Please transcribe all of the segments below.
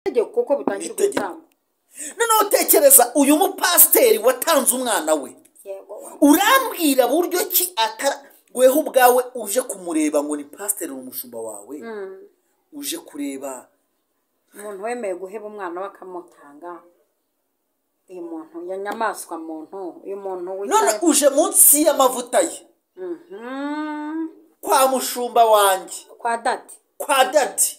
Itegeko kuko butangirwa Itegeko. ibitambo. Noneho tekereza uyu mupasiteri watanze umwana we. Yego. Urambwira buryo ki atara weho ubwawe uje kumureba ngo ni pasiteri, ni umushumba wawe uje kureba? Umuntu wemeye guheba umwana we akamutanga, uyu muntu ya nyamaswa muntu, uyu muntu none wicaye uje munsi y'amavuta ye kwa mushumba wanjye, kwa daddy. Kwa daddy.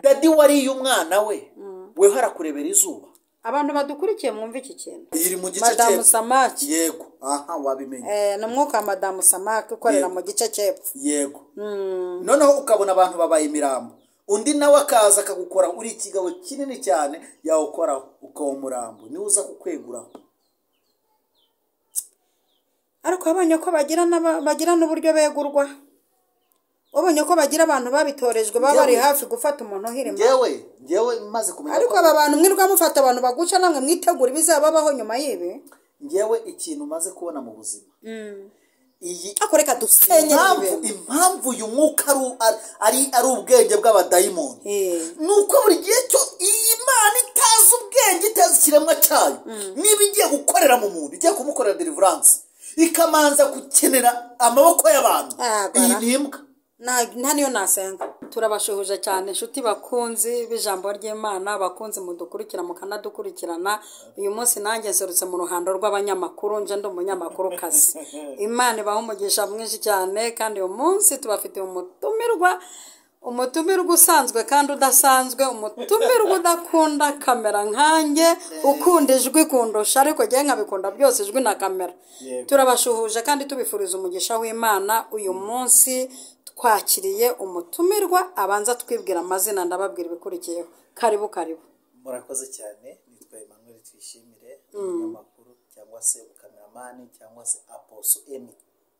Daddy wariye umwana we, weho arakurebera izuba? Abantu badukurikiye mwumve iki kintu. Iri mu gice Madamu cy'epfo. Samaki. Yego, aha wabimenye. Ni umwuka wa Madamu Samaki ukorera Yego. mu gice cy'epfo. Yego, noneho ukabona abantu babaye imirambo, undi nawe akaza akagukora, uri ikigabo kinini cyane, yawukoraho ukaba umurambo, niwe uza kukweguraho. Ariko wabonye ko bagira n'uburyo begurwa? Wabonye ko bagira abantu babitorejwe baba bari Njyewe- hafi gufata umuntu uhirima? Njyewe maze kumenya Ariko ko aba bantu mwirwa mufata abantu baguca, namwe mwitegura ibizababaho nyuma y'ibi. Njyewe ikintu maze kubona mu buzima iyi Ariko reka dusenyere impamvu ibintu. Impamvu uyu mwuka ari ubwenge bw'abadayimoni ni uko buri gihe cyo iyi Mana itazi ubwenge, itazi ikiremwa cyayo, niba igiye gukorera mu muntu, igiye kumukorera deliverance, ikamanza gukenera amaboko y'abantu. Ah, Iyi bara. ni imbwa. Nta niyo nasenga. Turabashuhuje cyane, inshuti bakunzi b'ijambo ry'Imana, bakunzi mudukurikira mukanadukurikirana. Uyu munsi nanjye nserutse mu ruhando rw'abanyamakuru, nje ndi umunyamakuru kazi. Imana ibaha umugisha mwinshi cyane. Kandi uyu munsi tubafitiye umutumirwa, umutumirwa usanzwe kandi udasanzwe, umutumirwa udakunda kamera nkanjye, ukunda ijwi kundusha, ariko njyewe nkabikunda byose, ijwi na kamera. Yego. Turabashuhuje kandi tubifuriza umugisha w'Imana. Uyu munsi twakiriye umutumirwa, abanza twibwira amazina, ndababwira ibikurikiyeho. Karibu, karibu. Murakoze cyane. Nitwa Emmanuel Twishimire, umunyamakuru cyangwa se ukameramani cyangwa se Apostle Emmy.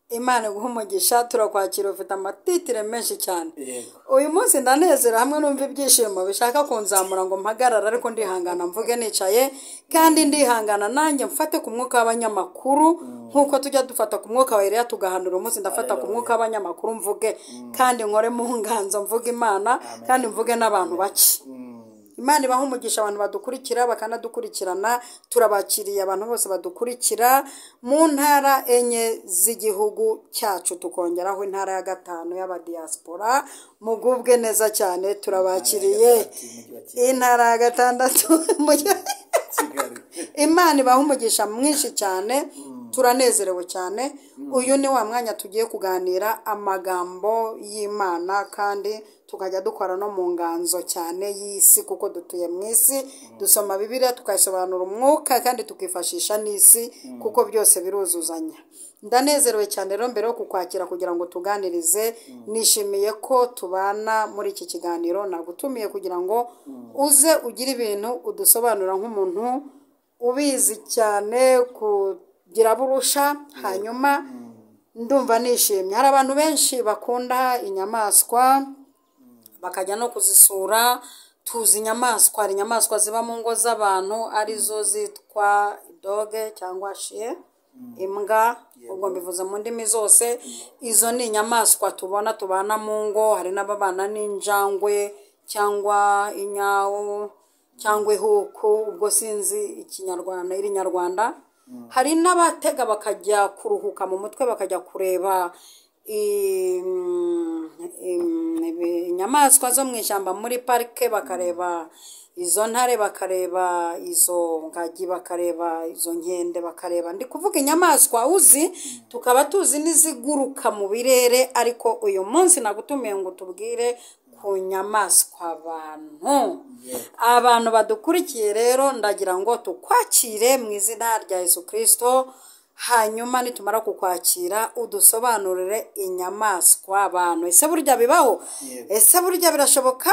Imana iguha umugisha, turakwakira. Ufite amatitire menshi cyane. Yego. Uyu munsi ndanezera hamwe numva ibyishimo bishaka kunzamura ngo mpagarare, ariko ndihangana mvuge nicaye, kandi ndihangana nanjye mfate ku mwuka w'abanyamakuru nk'uko tujya dufata ku mwuka wa Eliya tugahanura. Umunsi ndafata ku mwuka w'abanyamakuru, mvuge kandi nkore mu nganzo, mvuge Imana kandi mvuge n'abantu bake. Imana ibaha umugisha abantu badukurikira bakanadukurikirana. Turabakiriye abantu bose badukurikira mu ntara enye z'igihugu cyacu, tukongeraho intara ya gatanu y'abadiyasipora. Mugubwe neza cyane, turabakiriye. Intara ya gatandatu, Kigali. Imana ibaha umugisha mwinshi cyane. Turanezerewe cyane. Uyu ni wa mwanya tugiye kuganira amagambo y'Imana, kandi tukajya dukora no mu nganzo cyane y'isi, kuko dutuye mu isi. Dusoma Bibiliya tukayisobanura umwuka, kandi tukifashisha n'isi, kuko byose biruzuzanya. Ndanezerewe cyane rero. Mbere yo kukwakira kugira ngo tuganirize, nishimiye ko tubana muri iki kiganiro. Nagutumiye kugira ngo uze ugire ibintu udusobanura nk'umuntu ubizi cyane kugira burusha. Hanyuma ndumva nishimye. Hari abantu benshi bakunda inyamaswa, bakajya no kuzisura. Tuzi inyamaswa, hari inyamaswa ziba mu ngo z'abantu, arizo zitwa dog cyangwa chien, imbwa, ubwo mbivuze mu ndimi zose. Izo ni inyamaswa tubona tubana mu ngo. Hari n'ababana n'injangwe cyangwa inyawu cyangwa ihuku, ubwo sinzi ikinyarwanda iri nyarwanda. Hari n'abatega bakajya kuruhuka mu mutwe, bakajya kureba inyamaswa zo mu ishyamba muri parike, bakareba izo ntare, bakareba izo ngagi, bakareba izo nkende, bakareba, ndi kuvuga inyamaswa uzi, tukaba tuzi n'iziguruka mu birere. Ariko uyu munsi nagutumiye ngo tubwire ku nyamaswa abantu. Abantu badukurikiye rero, ndagira ngo tukwakire mu izina rya Yesu Kirisito. Hanyuma nitumara kukwakira, udusobanurire inyamaswa abantu. Ese burya bibaho? Yego. Ese burya birashoboka?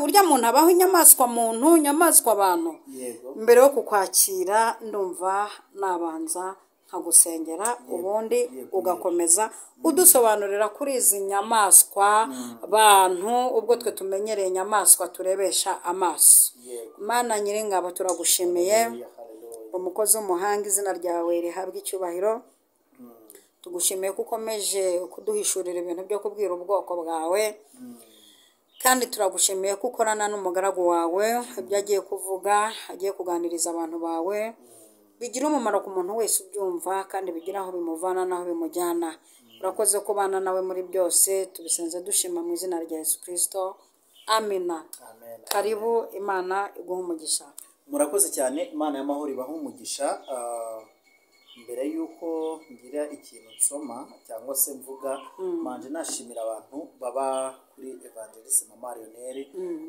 Burya muntu abaho inyamaswa muntu, inyamaswa abantu? Yego. Mbere yo kukwakira, ndumva nabanza nkagusengera, ubundi ugakomeza udusobanurira kuri izi nyamaswa bantu, ubwo twe tumenyereye inyamaswa turebesha amaso. Yego. Mana Nyiringabo, turagushimiye. Haleluya, haleluya. Umukozi w'umuhanga, izina ryawe rihabwa icyubahiro. Tugushimiye ko ukomeje kuduhishurira ibintu byo kubwira ubwoko bwawe. Kandi turagushimiye ko ukorana n'umugaragu wawe, ibyo agiye kuvuga, agiye kuganiriza abantu bawe, bigira umumaro ku muntu wese ubyumva, kandi bigira aho bimuvana n'aho bimujyana. Urakoze kubana nawe muri byose, tubisenze dushima mu izina rya Yesu Kristo, amina. Amen. Karibu, Imana iguhe umugisha. Murakoze cyane, Imana y'amahoro ibahe umugisha. Mbere y'uko ngira ikintu nsoma cyangwa se mvuga, manje nashimira abantu baba kuri Evangeliste Mama Lionel.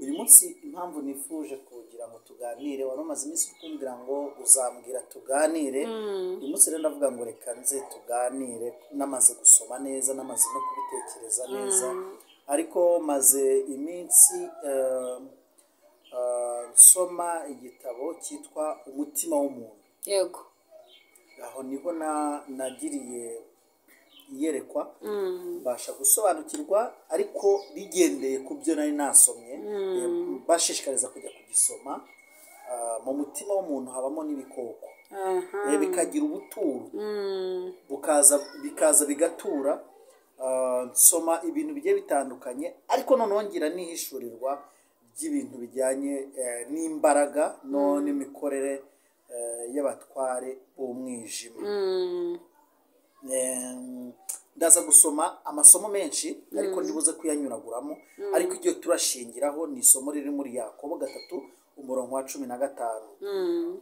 Uyu munsi impamvu nifuje kugira ngo tuganire, wari umaze iminsi uri kumbwira ngo uzambwira tuganire. Uyu munsi rero ndavuga ngo reka nze tuganire, namaze gusoma neza, namaze no kubitekereza neza, ariko maze iminsi nsoma igitabo cyitwa Umutima w'Umuntu. Yego. Aho niho nagiriye iyerekwa, mbasha gusobanukirwa, ariko bigendeye ku byo nari nasomye, bashishikariza kujya kugisoma. Mu mutima w'umuntu habamo n'ibikoko, bikagira ubuturo, bikaza bigatura. Nsoma ibintu bigiye bitandukanye, ariko noneho ngira n'ihishurirwa ry'ibintu bijyanye n'imbaraga no n'imikorere y'abatware b'umwijima. Ndaza gusoma amasomo menshi, ariko ndibuze kuyanyuraguramo, ariko iryo turashingiraho ni isomo riri muri Yakobo 3 umurongo wa 15.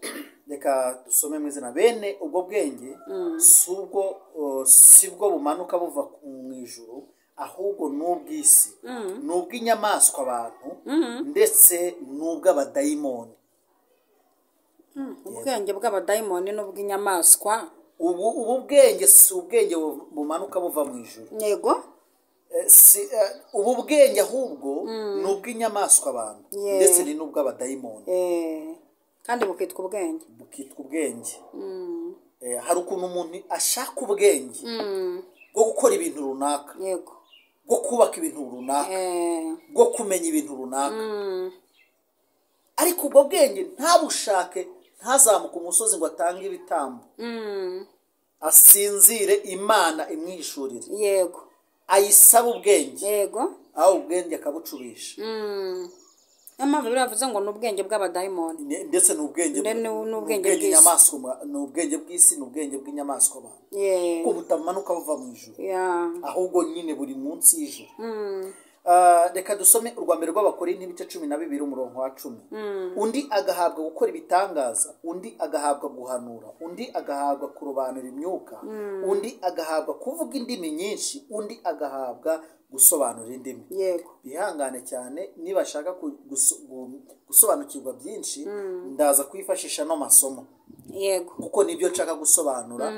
Reka dusome mu izina. Bene ubwo bwenge si bwo bumanuka buva mu ijuru, ahubwo ni ubw'isi, ni ubw'inyamaswa abantu, ndetse n'ubw'abadayimoni. Ubwenge bw'abadayimoni n'ubw'inyamaswa. Ubu bwenge si ubwenge bumanuka buva mu ijuru. Yego. Si ubu bwenge, ahubwo ni ubw'inyamaswa abantu, ndetse ni n'ubw'abadayimoni. Kandi bukitwa ubwenge. Bukitwa ubwenge. Hari ukuntu umuntu ashaka ubwenge bwo gukora ibintu runaka, bwo kubaka ibintu runaka, bwo kumenya ibintu runaka, ariko ubwo bwenge ntabushake, ntazamuke umusozi ngo atange ibitambo, asinzire Imana imwishurire, ayisaba ubwenge, aho ubwenge akabucurisha. Niyo mpamvu biravuze ngo ni ubwenge bw'abadayimoni. Ndetse ni ubwenge N'ubwenge bw'isi. Inyamaswa, ni ubwenge bw'isi, ni ubwenge bw'inyamaswa abantu, kuko butamanuka buva mu ijuru, ahubwo nyine buri munsi y'ijuru. Reka dusome urwa mbere rw'Abakorinto ibice 12 umurongo wa 10. Undi agahabwa gukora ibitangaza, undi agahabwa guhanura, undi agahabwa kurobanura imyuka, undi agahabwa kuvuga indimi nyinshi, undi agahabwa gusobanura indimi. Bihangane cyane, nibashaka gusobanukirwa byinshi, ndaza kwifashisha no masomo, kuko nibyo nshaka gusobanura,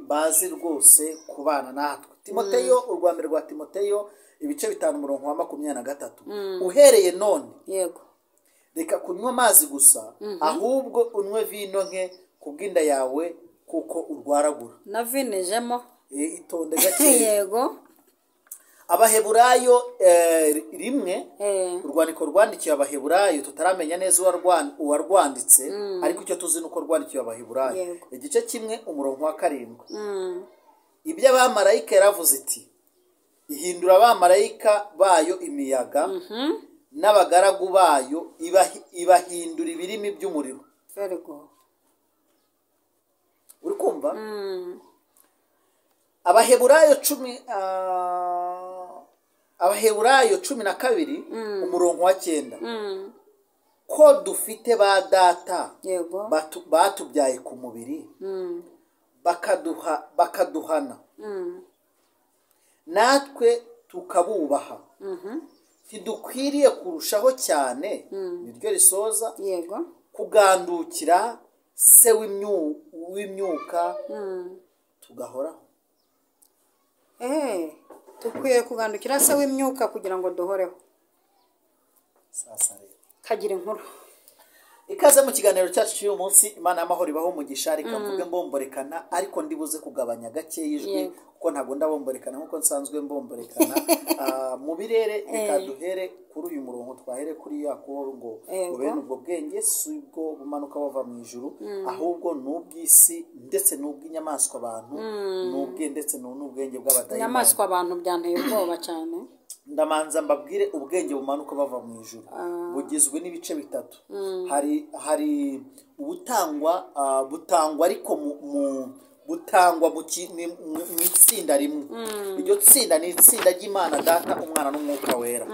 bazi rwose kubana natwe. Timoteyo, urwa mbere rwa Timoteyo ibice 5 umurongo wa 23. Uhereye none, reka kunywa amazi gusa, ahubwo unywe vino nke kubw'inda yawe, kuko urwaragura. Na vinejemo. Itonde gake. Abaheburayo 1, urwandiko rwandikiwe Abaheburayo, tutaramenya neza uwarwanditse, ariko icyo tuzi ni uko rwandikiwe Abaheburayo. Igice 1 umurongo wa 7. Iby'abamarayika yaravuze iti: ihindura abamarayika bayo imiyaga, n'abagaragu bayo ibahindura ibirimi by'umuriro. Very good. Uri kumva? Abaheburayo 10, Abaheburayo 12 umurongo wa 9. Ko dufite ba data batubyaye ku mubiri, bakaduhana, natwe tukabubaha, ntidukwiriye kurushaho cyane, niryo risoza, kugandukira se w'imyuka tugahoraho? Dukwiye kugandukira se w'imyuka kugira ngo duhoreho. Sasa rero, Kagira inkuru. Ikaze mu kiganiro cyacu cy'uyu munsi. Imana y'amahoro ibaho umugisha. Reka mvuge mbomborekana, ariko ndibuze kugabanya gake ijwi, kuko ntabwo ndabomborekana nk'uko nsanzwe mbomborekana. Mu birere, reka duhere kuri uyu murongo, twahere kuri Yakobo ngo ngo bene ubwo bwenge si ubwo bumanuka buva mu ijuru, ahubwo ni ubw'isi, ndetse n'ubw'inyamaswa abantu, ni ubwe ndetse n'ubwenge bw'abadayimoni. Inyamaswa abantu, byanteye ubwoba cyane. Ndamanza mbabwire ubwenge bumanuka bava mu ijuru bugizwe n'ibice bitatu. Hari ubutangwa, butangwa ariko butangwa mu itsinda rimwe. Iryo tsinda ni itsinda ry'Imana Data, Umwana n'Umwuka Wera.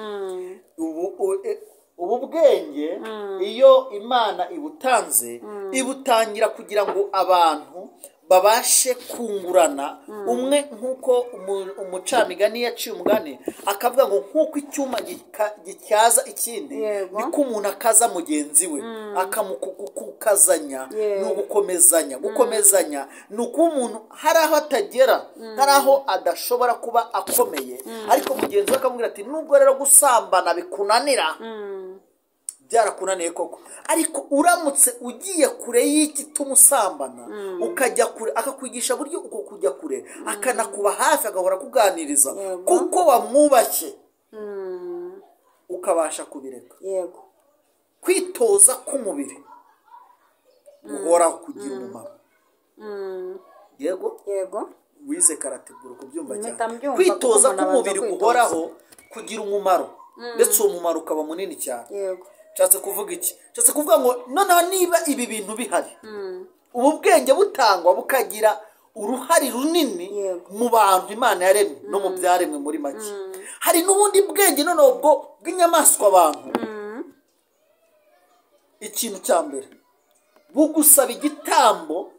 Ubu bwenge iyo Imana ibutanze, ibutangira kugira ngo abantu babashe kungurana umwe, nk'uko umucamigani yaciye umugani akavuga ngo nk'uko icyuma gityaza ikindi, niko umuntu akaza mugenzi we akamukukazanya. Ni ugukomezanya. Gukomezanya ni uko umuntu hari aho atagera, hari aho adashobora kuba akomeye, ariko mugenzi we akamubwira ati nubwo rero gusambana bikunanira, byarakunaniye koko, ariko uramutse ugiye kure y'iki tumusambana, ukajya kure, akakwigisha buryo uko kujya kure, akanakuba hafi, agahora kuganiriza kuko wamwubashye, ukabasha kubireka. Yego. Kwitoza k'umubiri guhoraho kugira umumaro. Yego. Yego. Wize karategura kubyumva cyane. Kwitoza k'umubiri guhoraho kugira umumaro, ndetse uwo mumaro ukaba munini cyane. Yego. Nshatse kuvuga iki? Nshatse kuvuga ngo noneho niba ibi bintu bihari, ubu bwenge butangwa bukagira uruhare runini mu bantu Imana yaremye no mu byaremwe muri make. Hari n'ubundi bwenge noneho bwo bw'inyamaswa abantu. Ikintu cya mbere bugusaba igitambo.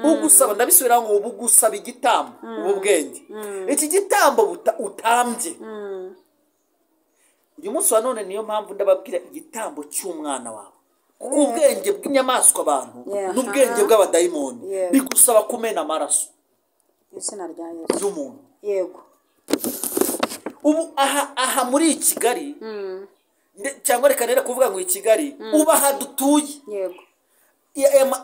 Bugusaba, ndabisubira ngo bugusaba igitambo, ubu bwenge. Iki gitambo utambye. Uyu munsi wa none niyo mpamvu ndababwira igitambo cy'umwana wawe. Kuko ubwenge bw'inyamaswa abantu n'ubwenge bw'abadayimoni bigusaba kumena amaraso izina rya Yesu y'umuntu. Yego. Ubu aha muri Kigali, cyangwa reka nere kuvuga ngo i Kigali, uba aha dutuye. Yego.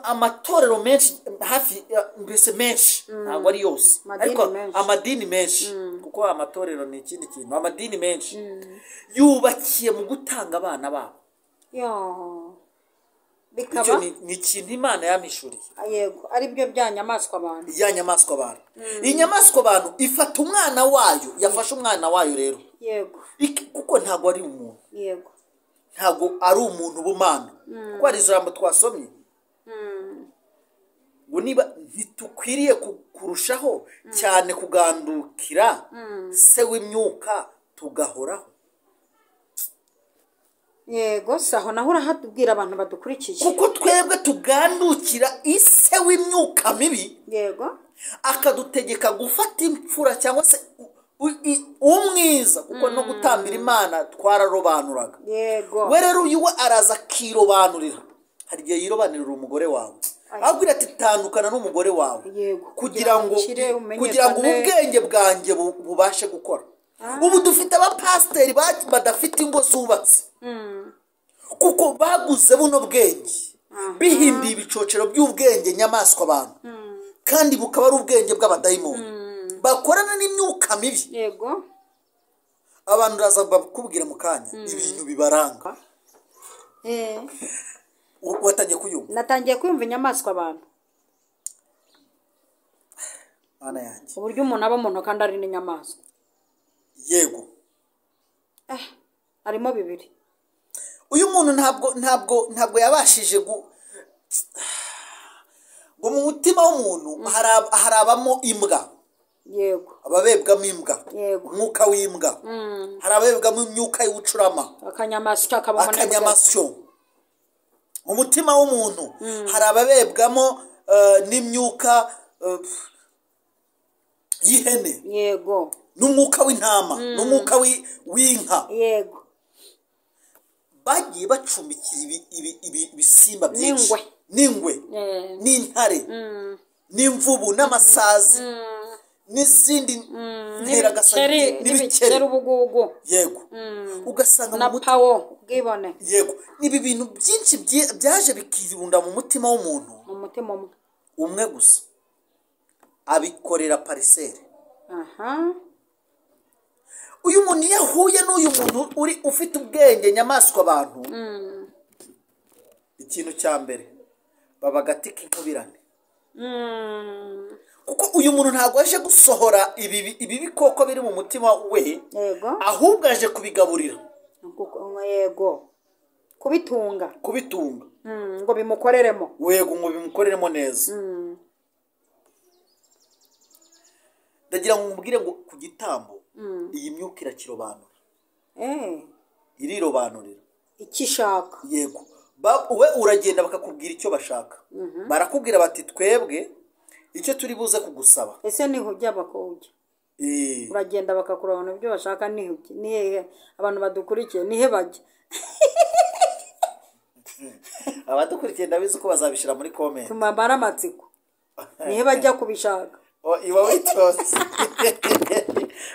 Amatorero menshi hafi mbese menshi, ntabwo ari yose, ariko amadini menshi, kuko amatorero ni ikindi kintu, amadini menshi yubakiye mu gutanga abana babo. Bikaba ni ikintu Imana yamishuriye. Yego, ari byo bya nyamaswa abantu. Ya nyamaswa abantu. Inyamaswa abantu ifata umwana wayo, yafashe umwana wayo rero. Yego. Kuko ntabwo ari umuntu. Yego. Ntabwo ari umuntu bumana. Kuko ari ijambo twasomye. Ngo niba ntitukwiriye kurushaho cyane kugandukira se w'imyuka tugahoraho. Yego, saho naho urahatubwira abantu badukurikiye. Kuko twebwe tugandukira ise w'imyuka mibi. Yego. Akadutegeka gufata imfura cyangwa se umwiza, kuko no gutambira Imana twararobanuraga. Yego. We rero uyu we araza akirobanurira. Hari igihe yirobanurira umugore wawe, abwira ati tandukana n'umugore wawe kugira ngo ubwenge bwanjye bubashe gukora. Ubu dufite abapasiteri badafite ingo zubatse, kuko baguze buno bwenge, bihimbiye ibicocero by'ubwenge nyamaswa abantu, kandi bukaba ari ubwenge bw'abadayimoni bakorana n'imyuka mibi. Yego. Abantu uraza bakubwira mu kanya ibintu bibaranga. Watangiye kuyumva? Natangiye kuyumva inyamaswa abantu. Mana yanjye. Uburyo umuntu aba umuntu kandi ari n'inyamaswa. Yego. Harimo bibiri. Uyu muntu ntabwo yabashije ngo mu mutima w'umuntu harabamo imbwa. Yego. Ababebwamo imbwa. Yego. Umwuka w'imbwa. Harabebwamo imyuka y'ubucurama. Akanyamasyo akabamo. Akanyamasyo. Mu mutima w'umuntu hari ababebwamo n'imyuka y'ihene. Yego. N'umwuka w'intama, n'umwuka w'inka. Yego. Bagiye bacumbikira ibisimba byinshi. N'ingwe. N'intare. N'imvubu n'amasazi. N'izindi nteragasani n'ibikeri ubugugu. Yego. Ugasanga mu mutima bwibone. Yego. Nibi bintu byinshi byaje bikirunda mu mutima w'umuntu. Mu mutima umwe gusa. Abikorera pariseri. Aha. Uyu muntu yahuye n'uyu muntu uri ufite ubwenge nyamaswa abantu. Ikintu cya mbere baba gati k'inkubirane. Kuko uyu muntu ntabwo aje gusohora ibi bikoko biri mu mutima we, ahubwo aje kubigaburira, yego, kubitunga ngo bimukoreremo, yego, ngo bimukoreremo neza. Ndagira ngo nkubwire ngo ku gitambo iyi myuka irakirobanura, irirobanurira icyo ishaka. Yego, we uragenda bakakubwira icyo bashaka, barakubwira bati twebwe icyo turi buze kugusaba. Ese niho ujya bakujya? Uragenda bakakurabana ibyo bashaka, niho ni hehe abantu badukurikiye, nihe bajya? Abadukurikiye ndabizi ko bazabishira muri comment. Tumamara amatsiko, nihe bajya kubishaka? Iba witonze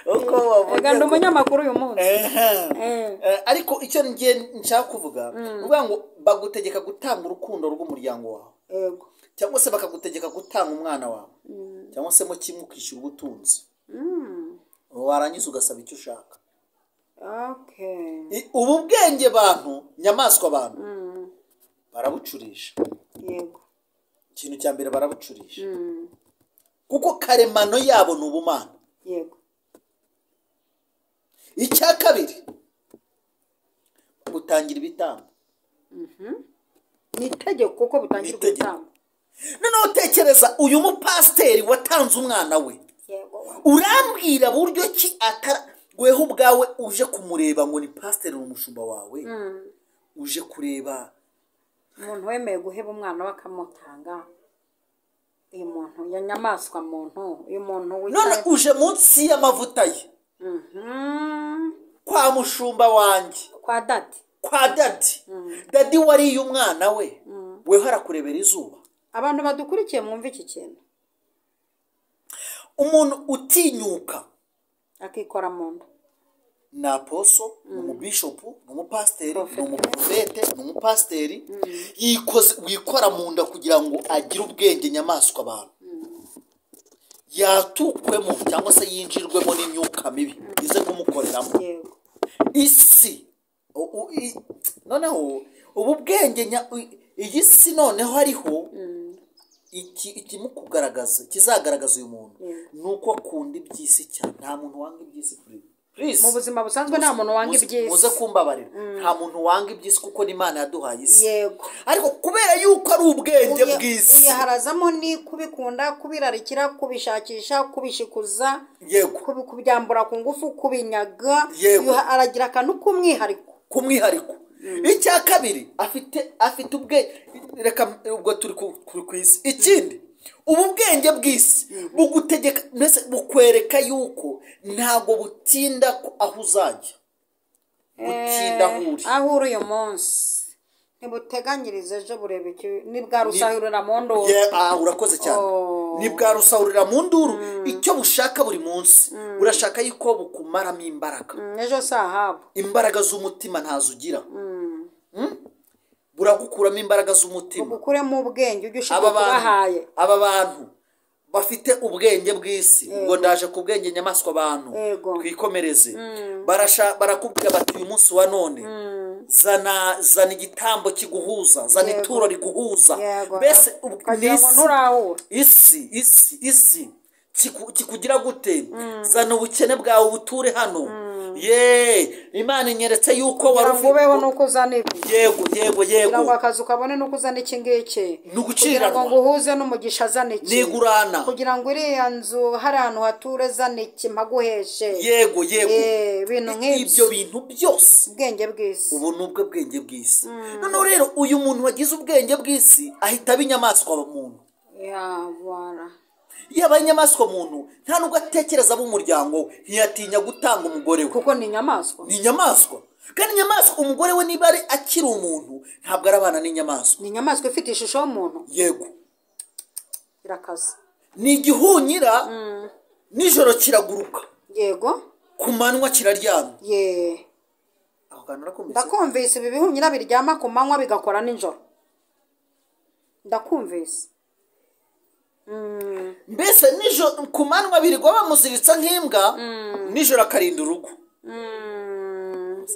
uko wavuga ndi umunyamakuru uyu munsi. Ariko icyo ngiye nshaka kuvuga, uvuga ngo bagutegeka gutanga urukundo rw'umuryango wawe, yego, cyangwa se bakagutegeka gutanga umwana wawe, cyangwa se mo kimwe ukishyura ubutunzi, warangiza ugasaba icyo ushaka. Ubu bwenge bantu, nyamaswa abantu barabucurisha. Yego, ikintu cya mbere barabucurisha, kuko karemano yabo ni ubumana. Yego. Icya kabiri, gutangira ibitambo. Ni itegeko kuko butangira ibitambo. Noneho tekereza uyu mupasiteri watanze umwana we. Yego. Urambwira buryo ki weho ubwawe uje kumureba ngo ni pasiteri umushumba wawe, uje kureba umuntu wemeye guheba umwana we akamutanga. Uyu muntu ya nyamaswa muntu, uyu muntu wicaye none uje munsi y'amavuta ye, kwa mushumba wanjye, kwa dadi, kwa dadi. Dadi wariye umwana we, weho arakurebera izuba. Abantu badukurikiye mwumve iki kintu. Umuntu utinyuka akikora mu nda ni aposo, ni umubishopu, ni umupasiteri, ni umuprofete, ni umupasiteri wikora mu nda kugira ngo agire ubwenge nyamaswa abantu, yatukwemo cyangwa se yinjirwemo n'imyuka mibi ize kumukoreramo. Isi noneho ubu bwenge iyi si noneho hariho ikimukugaragaza, kizagaragaza uyu muntu ni uko akunda iby'isi cyane. Nta muntu wanga iby'isi kuri mu buzima busanzwe, nta muntu wanga iby'isi. Muze kumbabarira, nta muntu wanga iby'isi kuko n'Imana yaduhaye isi. Yego. Ariko kubera yuko ari ubwenge bw'isi, uyaharazamo ni kubikunda, kubirarikira, kubishakisha, kubishikuza, yego, kubyambura ku ngufu, kubinyaga. Aragira akantu k'umwihariko, k'umwihariko. Icya kabiri afite ubwe, reka ubwo turi ku isi. Ikindi, ubu bwenge bw'isi bugutegeka, mbese bukwereka yuko ntabwo butinda aho uzajya, butinda aho uri, aho uri uyu munsi ntibuteganyirize ejo, bureba iki ni bwa rusahurira mu nduru. Urakoze cyane, ni bwa rusahurira mu nduru. Icyo bushaka buri munsi, burashaka yuko bukumaramo imbaraga. Ejo sahabo imbaraga z'umutima ntazo ugira. Buragukuramo imbaraga z'umutima, bugukuremo ubwenge ujye ushaka kubahaye. Aba bantu bafite ubwenge bw'isi, ngo ndaje ku bwenge nyamaswa abantu twikomereze, barakubwira bati uyu munsi wa none zana igitambo kiguhuza, zana ituro riguhuza. Mbese isi isi isi kikugira gute? Zana ubukene bwawe ubuture hano. Ye, Imana inyeretse yuko warubeho nuko uzana ibi. Yego, yego, yego. Kugira ngo akazi ukabone nuko uzana iki ngiki. Nuguciranwa. Kugira ngo uhuze n'umugisha azana iki. Nigurana. Kugira ngo iriya nzu hari ahantu hature zana iki mpaguheshe. Yego, yego. Ibintu nk'ibyo. Ibyo bintu byose. Ubwenge bw'isi. Ubu nubwo bwenge bw'isi. None rero uyu muntu wagize ubwenge bw'isi ahita abinyamaswa muntu. Ya, yaba inyamaswa muntu nta nubwo atekereza ab'umuryango we, ntiyatinya gutanga umugore we kuko ni inyamaswa. Ni inyamaswa kandi inyamaswa umugore we niba ari akiri umuntu ntabwo arabana n'inyamaswa. Ni inyamaswa ifite ishusho y'umuntu. Yego, irakaze. Ni igihunyira, nijoro kiraguruka. Yego, ku manywa kiraryama. Ye, aho kantu urakumvise? Ndakumvise. Ibi bihunyira biryama ku manywa bigakora nijoro. Ndakumvise. Mbese nijoro ku manywa birirwa bamuziritsa nk'imbwa, nijoro akarinda urugo.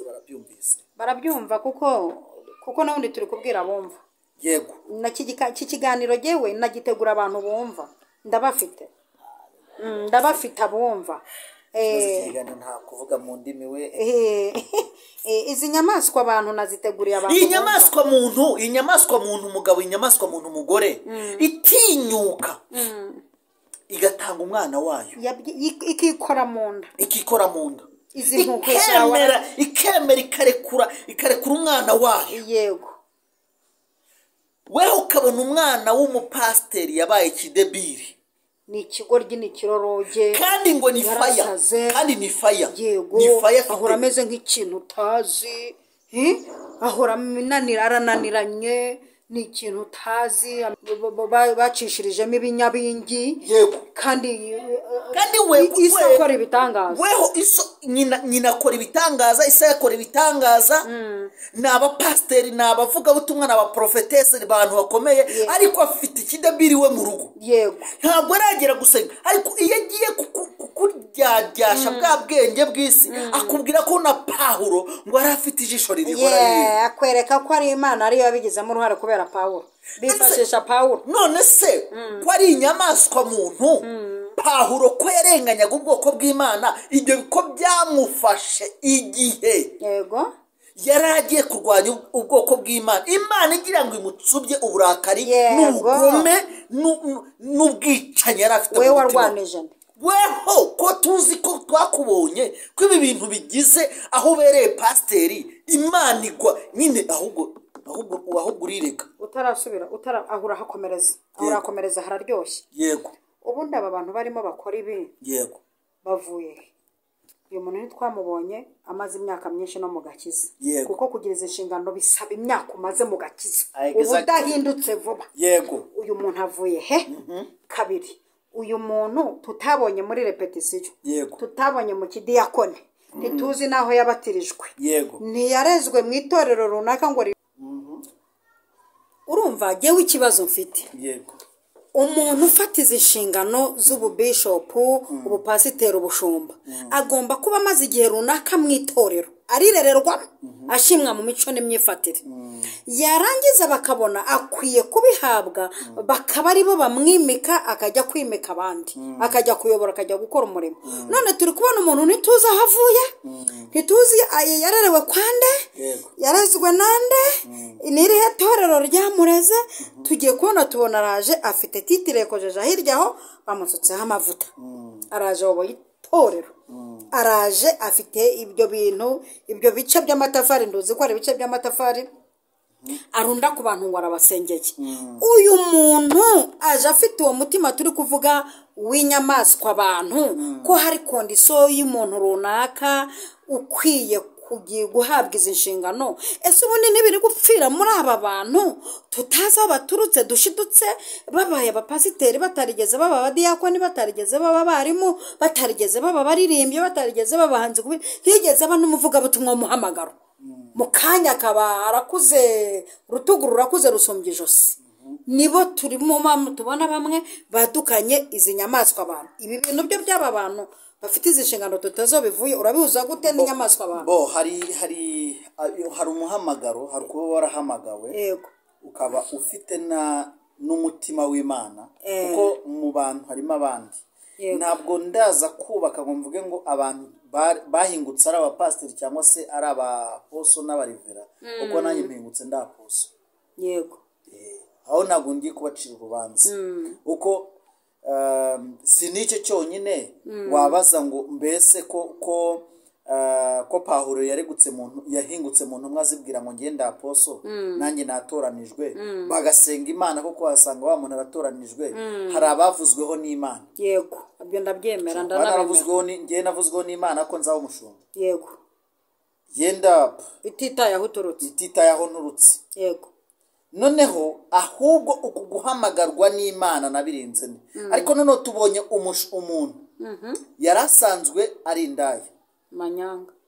Barabyumvise, barabyumva kuko n'ubundi turi kubwira abumva. Yego, na iki kiganiro jewe nagitegura abantu bumva, ndabafite. Ndabafite abumva. Nta kuvuga mu ndimi we. Izi nyamaswa abantu naziteguriye abantu. Iyi nyamaswa muntu, iyi nyamaswa muntu umugabo, iyi nyamaswa muntu umugore itinyuka igatanga umwana wayo, ikikora mu nda, ikikora mu nda, ikemera ikarekura umwana wayo. Yego. Wewe ukabona umwana w'umupasiteri yabaye ikidebiri, ni ikigoryi, ni ikiroroge, kandi ngo ni faya, kandi ni faya. Yego, ahora ameze nk'ikintu utazi, ahora arananiranye, ni ikintu utazi, bacishirijemo ibinyabingi. Yego. Kandi we Isa akora ibitangaza. Weho iso nyina akora ibitangaza, Isa akora ibitangaza. Ni abapasiteri, ni abavugabutumwa, ni abaprofetese, ni abantu bakomeye, ariko afite ikidebiri we mu rugo. Yego. Ntabwo aragera gusenga, ariko iyo agiye kukuryaryasha bwa bwenge bw'isi, akubwira ko na Pawulo ngo yari afite ijisho ririhora riri. Akwereka ko ari Imana ariyo yabigizemo uruhare kubera Pawulo. Bifashisha Pawulo. None se ko ari inyamaswa muntu, Pawulo ko yarenganyaga ubwoko bw'Imana, ibyo ko byamufashe igihe. Yego. Yari agiye kurwanya ubwoko bw'Imana, Imana igira ngo imutsubye uburakari n'ubugome n'ubwicanyi yari afite. Wewe warwanije nde? Weho ko tuzi ko twakubonye ko ibi bintu bigize aho ubereye pasiteri, Imana igwa nyine, ahubwo urireka utarasubira aho urahakomereza, aho urahakomereza hararyoshye. Yego. Ubundi aba bantu barimo bakora ibi, yego, bavuye uyu muntu ntitwamubonye amaze imyaka myinshi no mu gakiza. Yego. Kuko kugira izi nshingano bisaba imyaka umaze mu gakiza, ubudahindutse vuba. Yego. Uyu muntu avuye he? Kabiri, uyu muntu tutabonye muri repetisiyo. Yego. Tutabonye mu kidiyakone, ntituzi naho yabatirijwe. Yego. Ntiyarezwe mu itorero runaka ngo urumva jyewe ikibazo mfite. Yego. Umuntu ufata izi nshingano z'ububishopu, ubupasiteri, ubushumba, agomba kuba amaze igihe runaka mu itorero, arirererwa, ashimwa mu mico n'imyifatire. Yarangiza bakabona akwiye kubihabwa, bakaba aribo bamwimika, akajya kwimika abandi, akajya kuyobora, akajya gukora umurimo. None turi kubona umuntu ntituzi aho avuye, ntituzi yarerewe kwande, yarezwe nande, n'irihe torero ryamureze. Tugiye kubona tubona araje afite titire yakojeje hirya aho bamusutseho amavuta, araje ayoboye itorero, araje afite ibyo bintu, ibyo bice by'amatafari, nduzi ko ari ibice by'amatafari arunda ku bantu ngo arabasengeye. Uyu muntu aje afite uwo mutima turi kuvuga w'inyamaswa abantu, ko hari kondisiyo y'umuntu runaka ukwiye guhabwa izi nshingano. Ese ubundi ntibiri gupfira muri aba bantu tutazi aho baturutse, dushidutse babaye abapasiteri, batarigeze baba abadiyakoni, batarigeze baba abarimu, batarigeze baba abaririmbyi, batarigeze baba abahanzi, ntiyigeze aba n'umuvugabutumwa w'umuhamagaro. Mu kanya akaba arakuze, urutugu rurakuze rusumbye ijosi. Nibo turimo tubona bamwe badukanye izi nyamaswa abantu. Ibi bintu byo by'aba bantu bafite izi nshingano tutazo bivuye, urabihuza gute n'inyamaswa abantu? Bo hari umuhamagaro, hari kuba warahamagawe. Yego. Ukaba ufite n'umutima w'Imana, kuko mu bantu harimo abandi. Ntabwo ndaza kubaka ngo mvuge ngo abantu bahingutse ari abapasiteri cyangwa se ari abaposo n'abarivera, kuko nanjye mpingutse ndaposo. Yego. Aho ntabwo ngiye kubacira urubanza, kuko si n'icyo cyonyine wabaza ngo mbese ko Pawulo yaregutse muntu, yahingutse mu ntumwa azibwira ngo ngende aposo, nanjye natoranijwe, bagasenga Imana kuko wasanga wa muntu aratoranijwe. Hari abavuzweho n'Imana. Yego, ibyo ndabyemera, ndanabemera. Ngiye navuzweho n'Imana ko nzaba umushumba. Yego. Yenda ititaye aho uturutse, ititaye aho nturutse. Yego. Noneho ahubwo uku guhamagarwa n'Imana nabirenze. Ariko noneho tubonye umuntu yarasanzwe ari indaya,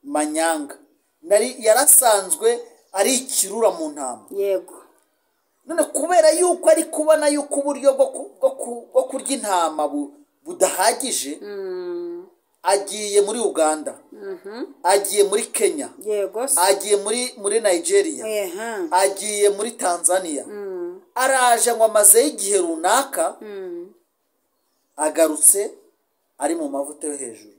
manyanga, nari yarasanzwe ari ikirura mu ntama. Yego. None kubera yuko ari kubona yuko uburyo bwo kurya intama budahagije, agiye muri Uganda, agiye muri Kenya, agiye muri Nigeria, agiye muri Tanzania, araje ngo amazeyo igihe runaka, agarutse Ari mu mavuta yo hejuru.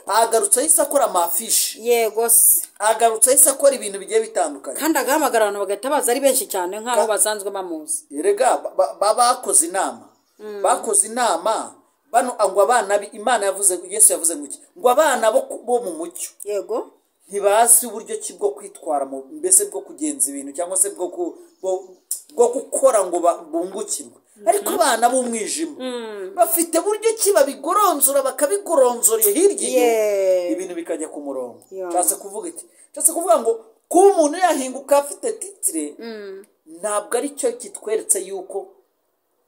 Agarutse ahise akora amafishi. Yego se. Agarutse ahise akora ibintu bigiye bitandukanye. Kandi agahamagara abantu bagahita baza ari benshi cyane nk'aho basanzwe bamuzi. Erega bakoze inama. Bakoze inama bano ngo abana Imana yavuze, Yesu yavuze ngo iki? Ngo abana bo mu mucyo. Yego. Ntibazi uburyo ki bwo kwitwara mu mbese bwo kugenza ibintu cyangwa se bwo gukora ngo bungukirwe. Ariko abana b'umwijima bafite buryo ki babigoronzora bakabigoronzora hirya iyo ibintu bikajya ku murongo. Cyase kuvuga iki? Cyase kuvuga ngo kuba umuntu yahinguka afite titire ntabwo ari cyo kitweretse yuko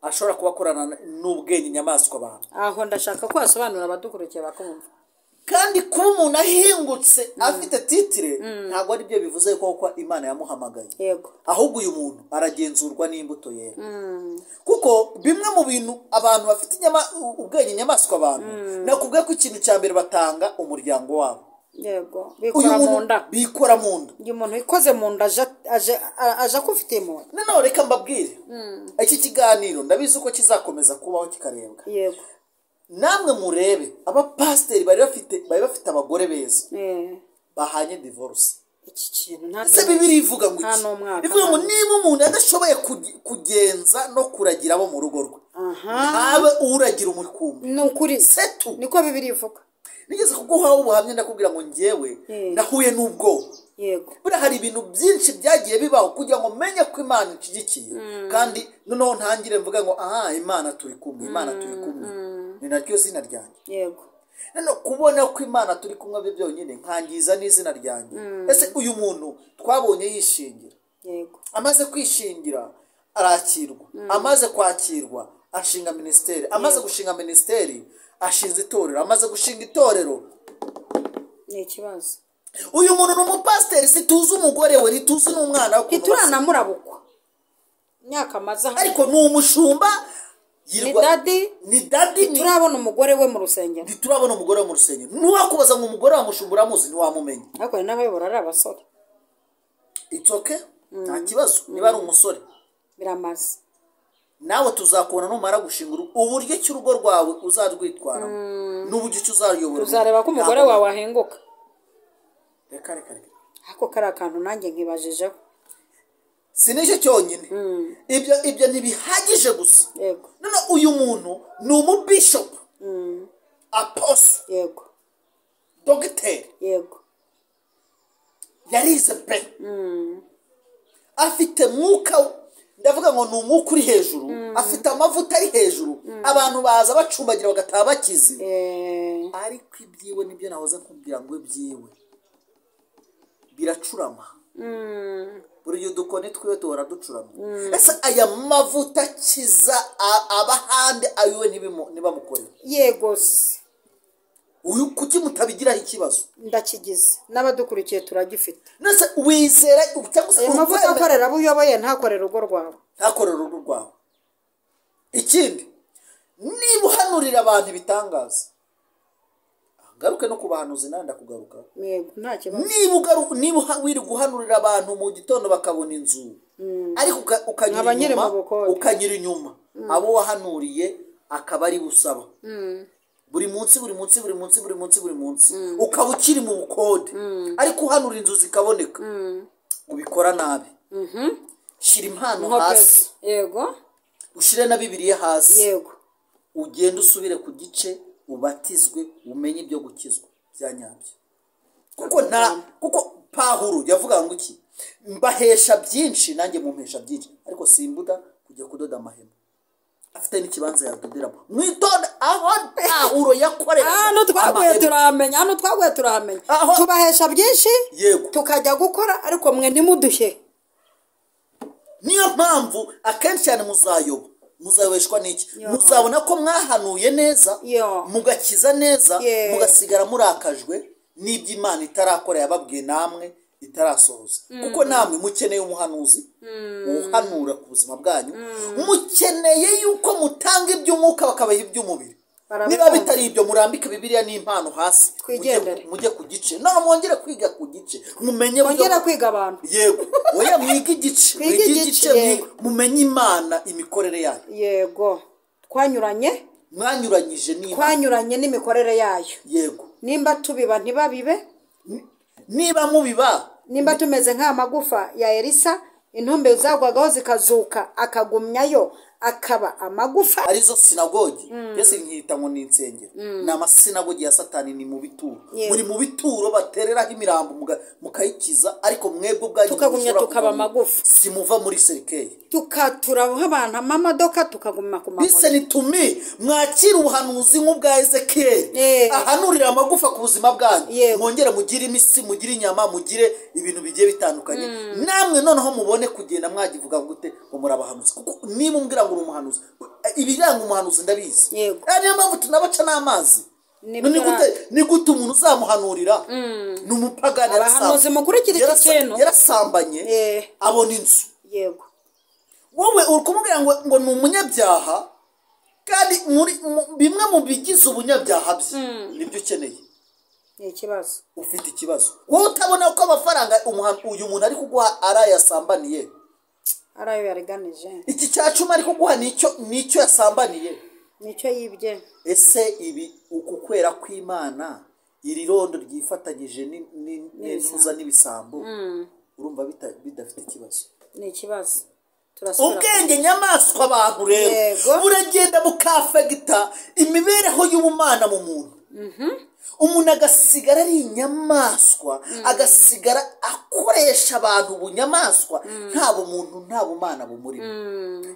ashobora kuba akorana n'ubwenge inyamaswa abantu. Aho ndashaka ko asobanura abadukurikiye bakumva. Kandi kuba umuntu ahingutse afite titire ntabwo ari byo bivuze ko Imana yamuhamagaye. Yego. Ahubwo uyu muntu aragenzurwa n'imbuto yera. Kuko bimwe mu bintu abantu bafite ubwenge inyamaswa abantu nakubwiye ko ikintu cya mbere batanga umuryango wabo. Yego. Bikora mu nda. Bikora mu nda. Uyu muntu ikoze mu nda aje akufitiye mu nda. Noneho reka mbabwire. Iki kiganiro ndabizi uko kizakomeza kubaho kikarebwa. Yego. Namwe murebe abapasiteri bari bafite abagore beza bahanye divorce. Iki kintu nta se Bibiliya ivuga ngo iki? Ivuga ngo niba umuntu adashoboye kugenza no kuragira abo mu rugo rwe ntabe uragira umukumbi. Ni ukuri setu niko Bibiliya ivuga. Nigeze kuguha ubuhamya ndakubwira ngo njyewe nahuye n'ubwoba. Yego. Buriya hari ibintu byinshi byagiye bibaho kugira ngo menye ko Imana inshigikiye. Kandi noneho ntangire mvuga ngo aha Imana turi kumwe, Imana turi kumwe. Ni naryo zina ryanjye. Yego. None kubona ko Imana turi kumwe byo byonyine nkangiza n'izina ryanjye. Ese uyu muntu twabonye yishingira. Yego. Amaze kwishingira arakirwa. Amaze kwakirwa ashinga ministeri. Amaze gushinga ministeri ashinze itorero. Amaze gushinga itorero ni ikibazo. Uyu muntu ni umupasiteri, situzi umugore we, ntituzi n'umwana we. Ntituranamurabukwa. Imyaka amaze ariko ni umushumba. Ni dadi. Ntiturabona umugore we mu rusengero. Ntiturabona umugore we mu rusengero. Ntiwakubaza ngo umugore wa mushumba uramuzi ntiwamumenya. Ariko n'abayobora ari abasore. It's okay. Nta kibazo niba ari umusore. Biramaze. Nawe tuzakubona numara gushinga uburyo ki urugo rwawe uzarwitwaramo n'uburyo ki uzaruyobora. Tuzareba ko umugore wawe ahinguka. Reka reka reka. Ako kari akantu nanjye nkibajijeho. Sinicyo cyonyine. Ibyo ntibihagije gusa. Yego. None uyu muntu ni umubishop. Apostle. Yego. Dogiteri. Yego. Yarize pe. Afite mwuka, ndavuga ngo ni umwuka uri hejuru, afite amavuta ari hejuru. Abantu baza bacumbagira bagataha bakize. Ariko ibyiwe nibyo nahoze nkubwira ngo ibyiwe biracurama. Buri gihe udukoni twiwe duhora ducurama. Ese aya mavuta akiza abahande ayiwe ntibamukorere? Yego se. Uyu kuki mutabigiraho ikibazo? Ndakigize n'abadukurikiye turagifite. Nese wizera cyangwa se ayo mavuta akorera abo uyoboye ntakorera urugo rwawe. Ntakorera urugo rwawe. Ikindi niba uhanurira abantu ibitangaza, ngaruke no kubahanuzi nanda kugaruka. Yego nta kibazo. Niba wiri guhanurira abantu mu gitondo bakabona inzu, ariko ukanyura inyuma abo wahanuriye akaba ari busaba. Buri munsi buri munsi buri munsi buri munsi buri munsi ukaba ukiri mu bukode, ariko uhanura inzu zikaboneka, ubikora nabi. Shira impano hasi. Yego. Ushire na Bibiliya hasi. Yego. Ugende usubire ku gice ubatizwe umenye ibyo gukizwa bya nyabyo. Kuko Pawulo yavuga ngo iki? Mbahesha byinshi nanjye mumpesha byinshi, ariko simbuda kujya kudoda amahema. Afite n'ikibanza yadoderamo. Mwitonde aho Pawulo yakorera. Hano twaguye turamenya, hano twaguye turamenya. Tubahesha byinshi. Yego. Tukajya gukora ariko mwe ntimuduhe. Niyo mpamvu akenshi cyane muzayoba. Muzayobeshwa n'iki? Muzabona ko mwahanuye neza, mugakiza neza, mugasigara murakajwe n'ibyo Imana itarakora yababwiye namwe itarasohoza. Kuko namwe mukeneye umuhanuzi uhanura ku buzima bwanyu, mukeneye yuko mutanga iby'umwuka bakabaha iby'umubiri. Niba bitari ibyo murambike Bibiliya n'impano hasi, mujye ku gice. None mwongere kwiga ku gice, mumenye mwongere kwiga abantu. Yego. Oya mwige igice, mwige igice, mumenye Imana imikorere yayo. Yego. Twanyuranye Mwanyuranyije n'Imana. Twanyuranye n'imikorere yayo. Yego. Nimba tubiba ntibabibe. Niba mubiba, nimba tumeze nk'amagufa ya Elisa, intumbi zagwagaho zikazuka, akagumyayo akaba amagufa. Arizo sinagogi. Mbese nkita ngo ni insengero, ni amasinagogi ya Satani, ni mu bituro. Muri mu bituro batereraho imirambo mukayikiza, ariko mwebwe ubwanyu tukagumya mushobora tukaba kuva amagufa. Simuva muri cercueil. Tukaturaho abantu amamodoka, tukaguma ku mamodoka. Listen to me, mwakire ubuhanuzi nk'ubwa Ezekiyeli ahanurira amagufa ku buzima bwanyu. Mwongere mugire imisi, mugire inyama, mugire ibintu bigiye bitandukanye. Namwe noneho mubone kugenda mwagivuga gute ngo murabahanuzi? Kuko niba umbwira ngo uri umuhanuzi, ibiranga umuhanuzi ndabizi. Niyo mpamvu tunabaca n'amazi. Nibyo. Ni gute umuntu uzamuhanurira ni umupagani? Abahanuzi mukurikire iki kintu. Yarasambanye, abona inzu. Wowe uri kumubwira ngo ni umunyabyaha, kandi muri bimwe mu bigize ubunyabyaha bye nibyo ukeneye. Ni ikibazo. Ufite ikibazo wowe utabona ko amafaranga uyu muntu ari kuguha ari ayasambaniye. Ari ayo yariganije. Iki cya 10 ari kuguha nicyo yasambaniye. Nicyo yibye. Ese ibi, uku kwera kw'Imana, iri rondo ryifatanyije n'intuza n'ibisambo, urumva bidafite ikibazo? Ni ikibazo. Turasubira. Ubwenge nyamaswa abantu rero buragenda bukafegita imibereho y'ubumana mu muntu. Umuntu agasigara ari inyamaswa, agasigara akoresha abantu ubunyamaswa, nta bumuntu, nta bumana bumurimo.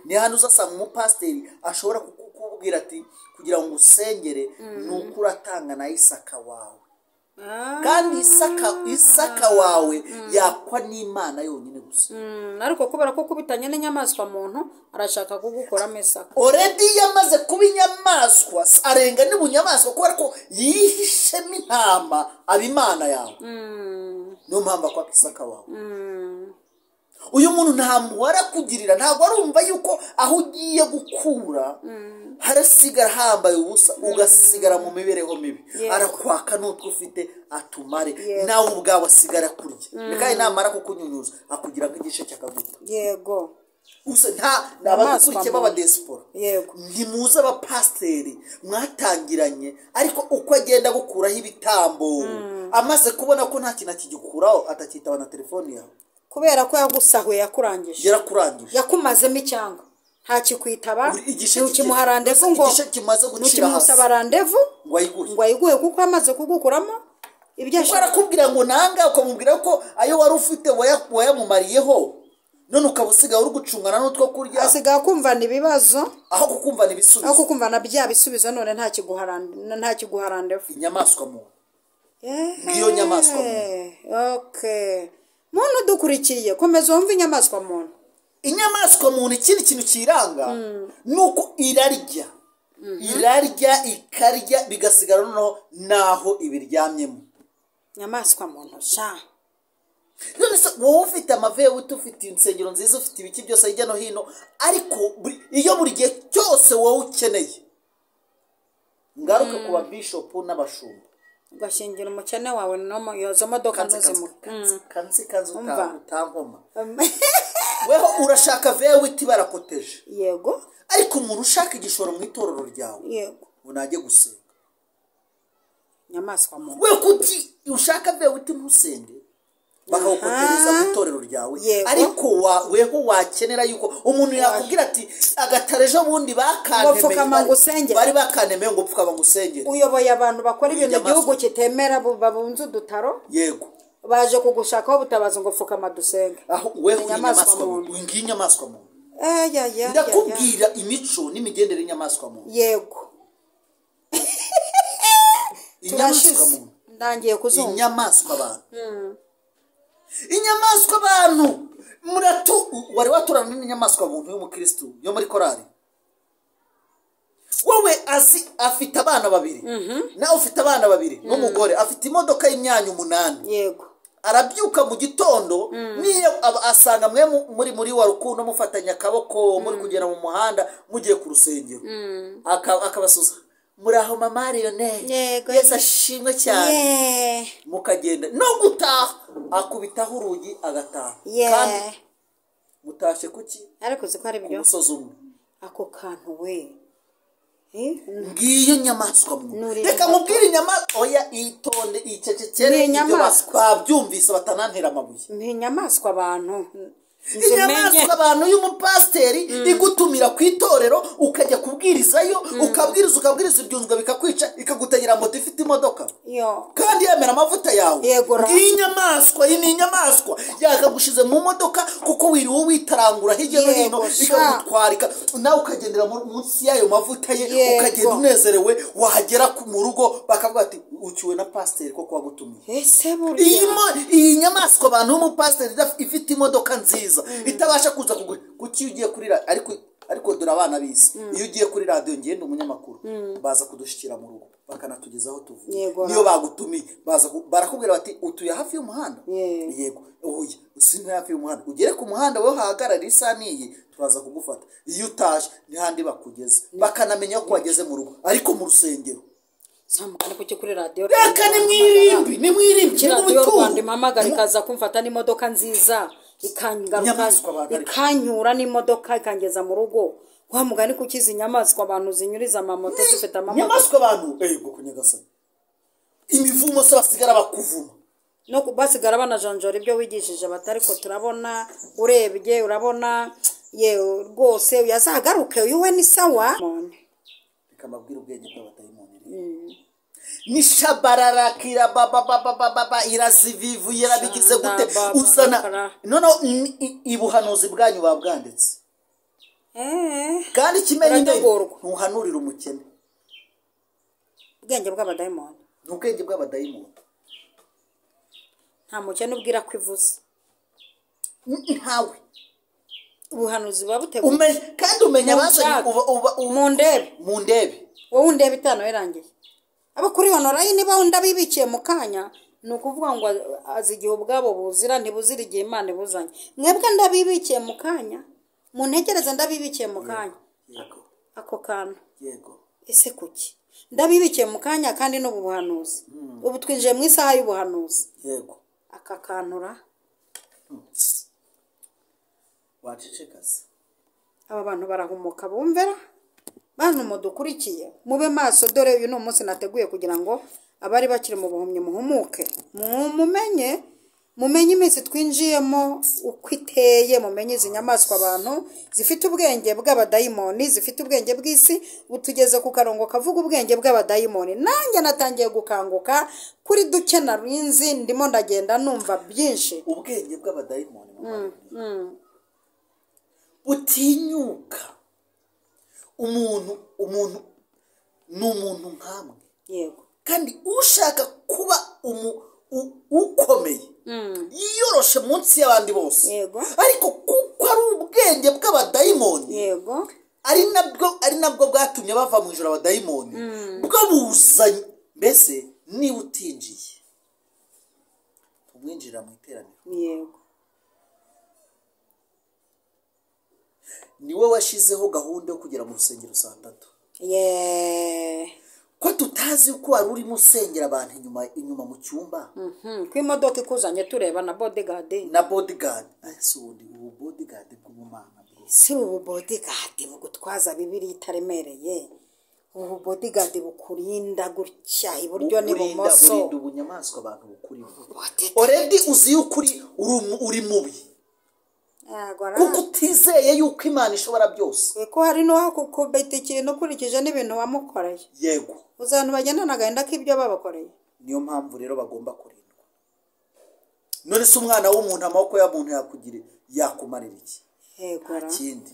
Ni hano uzasanga umupasiteri ashobora kukubwira ati kugira ngo usengere ni uko uratanga na Isaka wawe. Kandi Isaka wawe yakwa n'Imana yonyine gusa. Ariko kubera ko ukubitanye n'inyamaswa muntu, arashaka kugukuramo Isaka. Already yamaze kuba inyamaswa, arenga n'ubunyamaswa, kubera ko yihishemo intama aba Imana yawe. Niyo mpamvu akwaka Isaka wawe. Uyu muntu nta mpuhwe arakugirira, ntabwo arumva yuko aho ugiye gukura harasigara hambaye ubusa, ugasigara mu mibereho mibi. Arakwaka n'utwo ufite atumare, nawe ubwawe asigara kurya. Kandi namara kukunyunyuza akugira nk'igice cy'akaguta. Gusa nta ni abadukurikiye Inyamaswa b'abadesipora. Ntimuzi abapasiteri mwatangiranye, ariko uko agenda agukuraho ibitambo, amaze kubona ko nta kintu akigikuraho, atakitaba na telefoni yawe. Kubera ko yagusahuye, yakurangije. Yarakurangije. Yakumazemo icyanga, ntakikwitaba. Ntukimuha randevu ngo Igice kimaze gucira hasi. Ntukimusaba randevu ngo ayiguhe. Ngo ayiguhe, kuko amaze kugukuramo ibyo Kuko ashaka. Arakubwira ngo nanga, ukamubwira ko ayo wari ufite wayamumariyeho, none ukaba usigaye uri gucungana n'utwo kurya. Asigaye akumvana ibibazo. Aho kukumvana ibisubizo. Aho kukumvana bya bisubizo, none ntakiguha randevu. Inyamaswa muntu. Ngiyo nyamaswa muntu. Okay, muntu udukurikiye, komeza wumve inyamaswa muntu. Inyamaswa muntu, ikindi kintu kiranga ni uko irarya, irarya, ikarya bigasigara noneho n'aho ibiryamyemo. Inyamaswa muntu sha. None se wowe ufite amavewiti, ufite insengero nziza, ufite ibiki byose hirya no hino, ariko iyo buri gihe cyose wowe ukeneye, ngaruke ku babishopu n'abashumba, Ugashingira umukene wawe no mu izo modoka. Kanze kanze. Ntuzimu. Kanze kanze kanze. Umva. Utankoma. Weho urashaka vewiti barakoteje, ariko umuntu ushaka igishoro mu itorero ryawe ngo najye gusenga. Inyamaswa muntu. We kuki ushaka vewiti ntusenge, bakawukotereza mu itorero ryawe? Ariko weho wakenera yuko umuntu yakubwira ati agatara ejo bundi Ngo pfukama bakanemeye ngo usengere. Bari bakanemeye ngo pfukama ngo usengere. Uyoboye abantu bakora ibintu Inyamaswa. igihugu kitemera, babunze udutaro, baje kugushakaho ubutabazi ngo pfukama dusenge. Aho weho uri Inyamaswa inyamaswa muntu. muntu, ngiyi inyamaswa muntu. Eh, ya, ya, ya, ya. Ndakubwira imico n'imigendere y'inyamaswa muntu. Inyamaswa Turashize. muntu. Ndangiye kuzumva. Inyamaswa abantu, inyamaswa abantu muratu. Wari waturana n'inyamaswa muntu y'umukristu yo muri korari? Wowe azi afite abana babiri, nawe ufite abana babiri n'umugore, afite imodoka y'imyanya 8. Arabyuka mu gitondo, niyo asanga mwe muri wa rukundo, mufatanya akaboko, muri kugenda mu muhanda mugiye ku rusengero. Akabasuza muraho mama Lionel. Yesu ashimwe cyane. Mukagenda no gutaha akubitaho urugi agataha. Kandi mutashye kuki? Ariko uzi ko ari Ku byo. musozi umwe. Ako kantu we. Ngiyo nyamaswa muntu, reka nkubwire inyamaswa. Oya, itonde, icecekere. Ni Ibyo inyamaswa. Babyumvise batanantera amabuye. Ni inyamaswa abantu nzimenye. Inyamaswa abantu y'umupasiteri igutumira ku itorero, ukajya kubwirizayo, ukabwiriza, ukabwiriza, ibyunzwe bikakwica, ikagutegera moto ifite imodoka yo kandi yemera amavuta yawe. Yego ra. Ngiyi inyamaswa, iyi ni inyamaswa yakagushize mu modoka kuko wiriwe witarangura hirya no hino, Yego, sha. ikagutwara, nawe ukagendera munsi y'ayo mavuta ye. Yego. Ukagenda unezerewe, wagera mu rugo bakavuga ati: "Ucyuwe na pasiteri koko wagutumiye." Ese Iyi burya iyi nyamaswa abantu y'umupasiteri ifite imodoka nziza itabasha kuza kugura, kuki iyo ugiye kuri ariko dore abana b'isi, iyo ugiye kuri radiyo, ngenda umunyamakuru, baza kudushyikira mu rugo, bakanatugeza aho tuvuye. Yego. Niyo bagutumiye, baza barakubwira bati: "Utuye hafi y'umuhanda?" Yeah. "Yego." "Oya, si ntuye hafi y'umuhanda, ugere ku muhanda wowe hahagarara isaha n'iyi, turaza kugufata." Iyo utaje n'ahandi bakugeza, bakanamenya ko wageze mu rugo, ariko mu rusengero Samugani, kuki kuri radiyo Reka, ni mwirimbi, ni mwirimbi, Kuki ni mu radiyo Rwanda bituro. impamagara, ikaza kumfata n'imodoka nziza, ikangaruka, Inyamaswa abantu ariko. ikanyura n'imodoka, ikangeza mu rugo? Wa mugani, kuki izi nyamaswa abantu zinyuriza amamoto zifite amamodoka? Inyamaswa abantu, ego ku Nyagasani, imivumo se basigara bakuvuma. No basigara banajonjora ibyo wigishije, batari ko turabona, urebye urabona yewe rwose yazagaruke, uyu we ni sawa. Reka mbabwire ubwenge bw'abadayimoni rero. Ni shabarakira bababababa, irazivivuye, irabigize gute? Shanda, Uzana babarakara. Noneho ibuhanuzi bwanyu babwanditse. Kandi ikimenyi, Burategurwa. ntuhanurira umukene. Ubwenge bw'abadayimoni. Ni ubwenge bw'abadayimoni. Nta mukene ubwira ko ivuze. Ntawe. Ubuhanuzi buba buteguye. Kandi umenya abazanye Munshake. uba Mu ndebe. Mu ndebe. Wowe undeba itanu irangiye, abo kuri online bo ndabibikiye mu kanya. Ni ukuvuga ngo azi igihe ubwabo buzira, ntibuzira igihe Imana ibuzanye. Mwebwe ndabibikiye mu kanya, muntegereze, ndabibikiye mu kanya. Yego. Ako kantu. Yego. Ese kuki ndabibikiye mu kanya? Kandi n'ubu buhanuzi, ubu twinjiye mu isaha y'ubuhanuzi. Yego. Aka kantura. Wacecekaze. Aba bantu barahumuka, bumvera. Bantu mudukurikiye, mube maso. Dore uyu ni umunsi nateguye kugira ngo abari bakiri mu buhumyi muhumuke, mumenye iminsi twinjiyemo uko iteye, mumenye izi nyamaswa abantu zifite ubwenge bw'abadayimoni, zifite ubwenge bw'isi. Ubu tugeze ku karongo kavuga ubwenge bw'abadayimoni. Nanjye natangiye gukanguka kuri duke narinzi, ndimo ndagenda numva byinshi. Ubwenge bw'abadayimoni, mama, butinyuka umuntu ni umuntu nkamwe. Kandi ushaka kuba ukomeye yiyoroshe munsi y'abandi bose. Ariko kuko ari ubwenge bw'abadayimoni, ari nabwo bwatumye bava mu ijoro, abadayimoni bwo buzanye. Mbese niba utinjiye, tumwinjirira mu iteraniro. Niwe washyizeho gahunda yo kugera mu rusengero saa 3. Ko tutazi ko wari urimo usengera abantu inyuma inyuma mu cyumba. Ko imodoka ikuzanye tureba na bodyguard. Na bodyguard. Ese ubundi ubu bodyguard bw'ubumana bwo Si ubu bodyguard bugutwaza Bibiri itaremereye, ubu bodyguard bukurinda gutya iburyo n'ibumoso. Burinda ubunyamaswa abantu bukurimo. Bodyguard. Already uzi yuko uri mubi, Yego ra. kuko utizeye yuko Imana ishobora byose. Kuko hari n'uwakukubita ikintu ukurikije n'ibintu wamukoreye. Uzi abantu bagendana agahinda k'ibyo babakoreye. Niyo mpamvu rero bagomba kurindwa. None se umwana w'umuntu, amaboko y'umuntu yakugira, yakumarira iki? Yego ra. Kindi.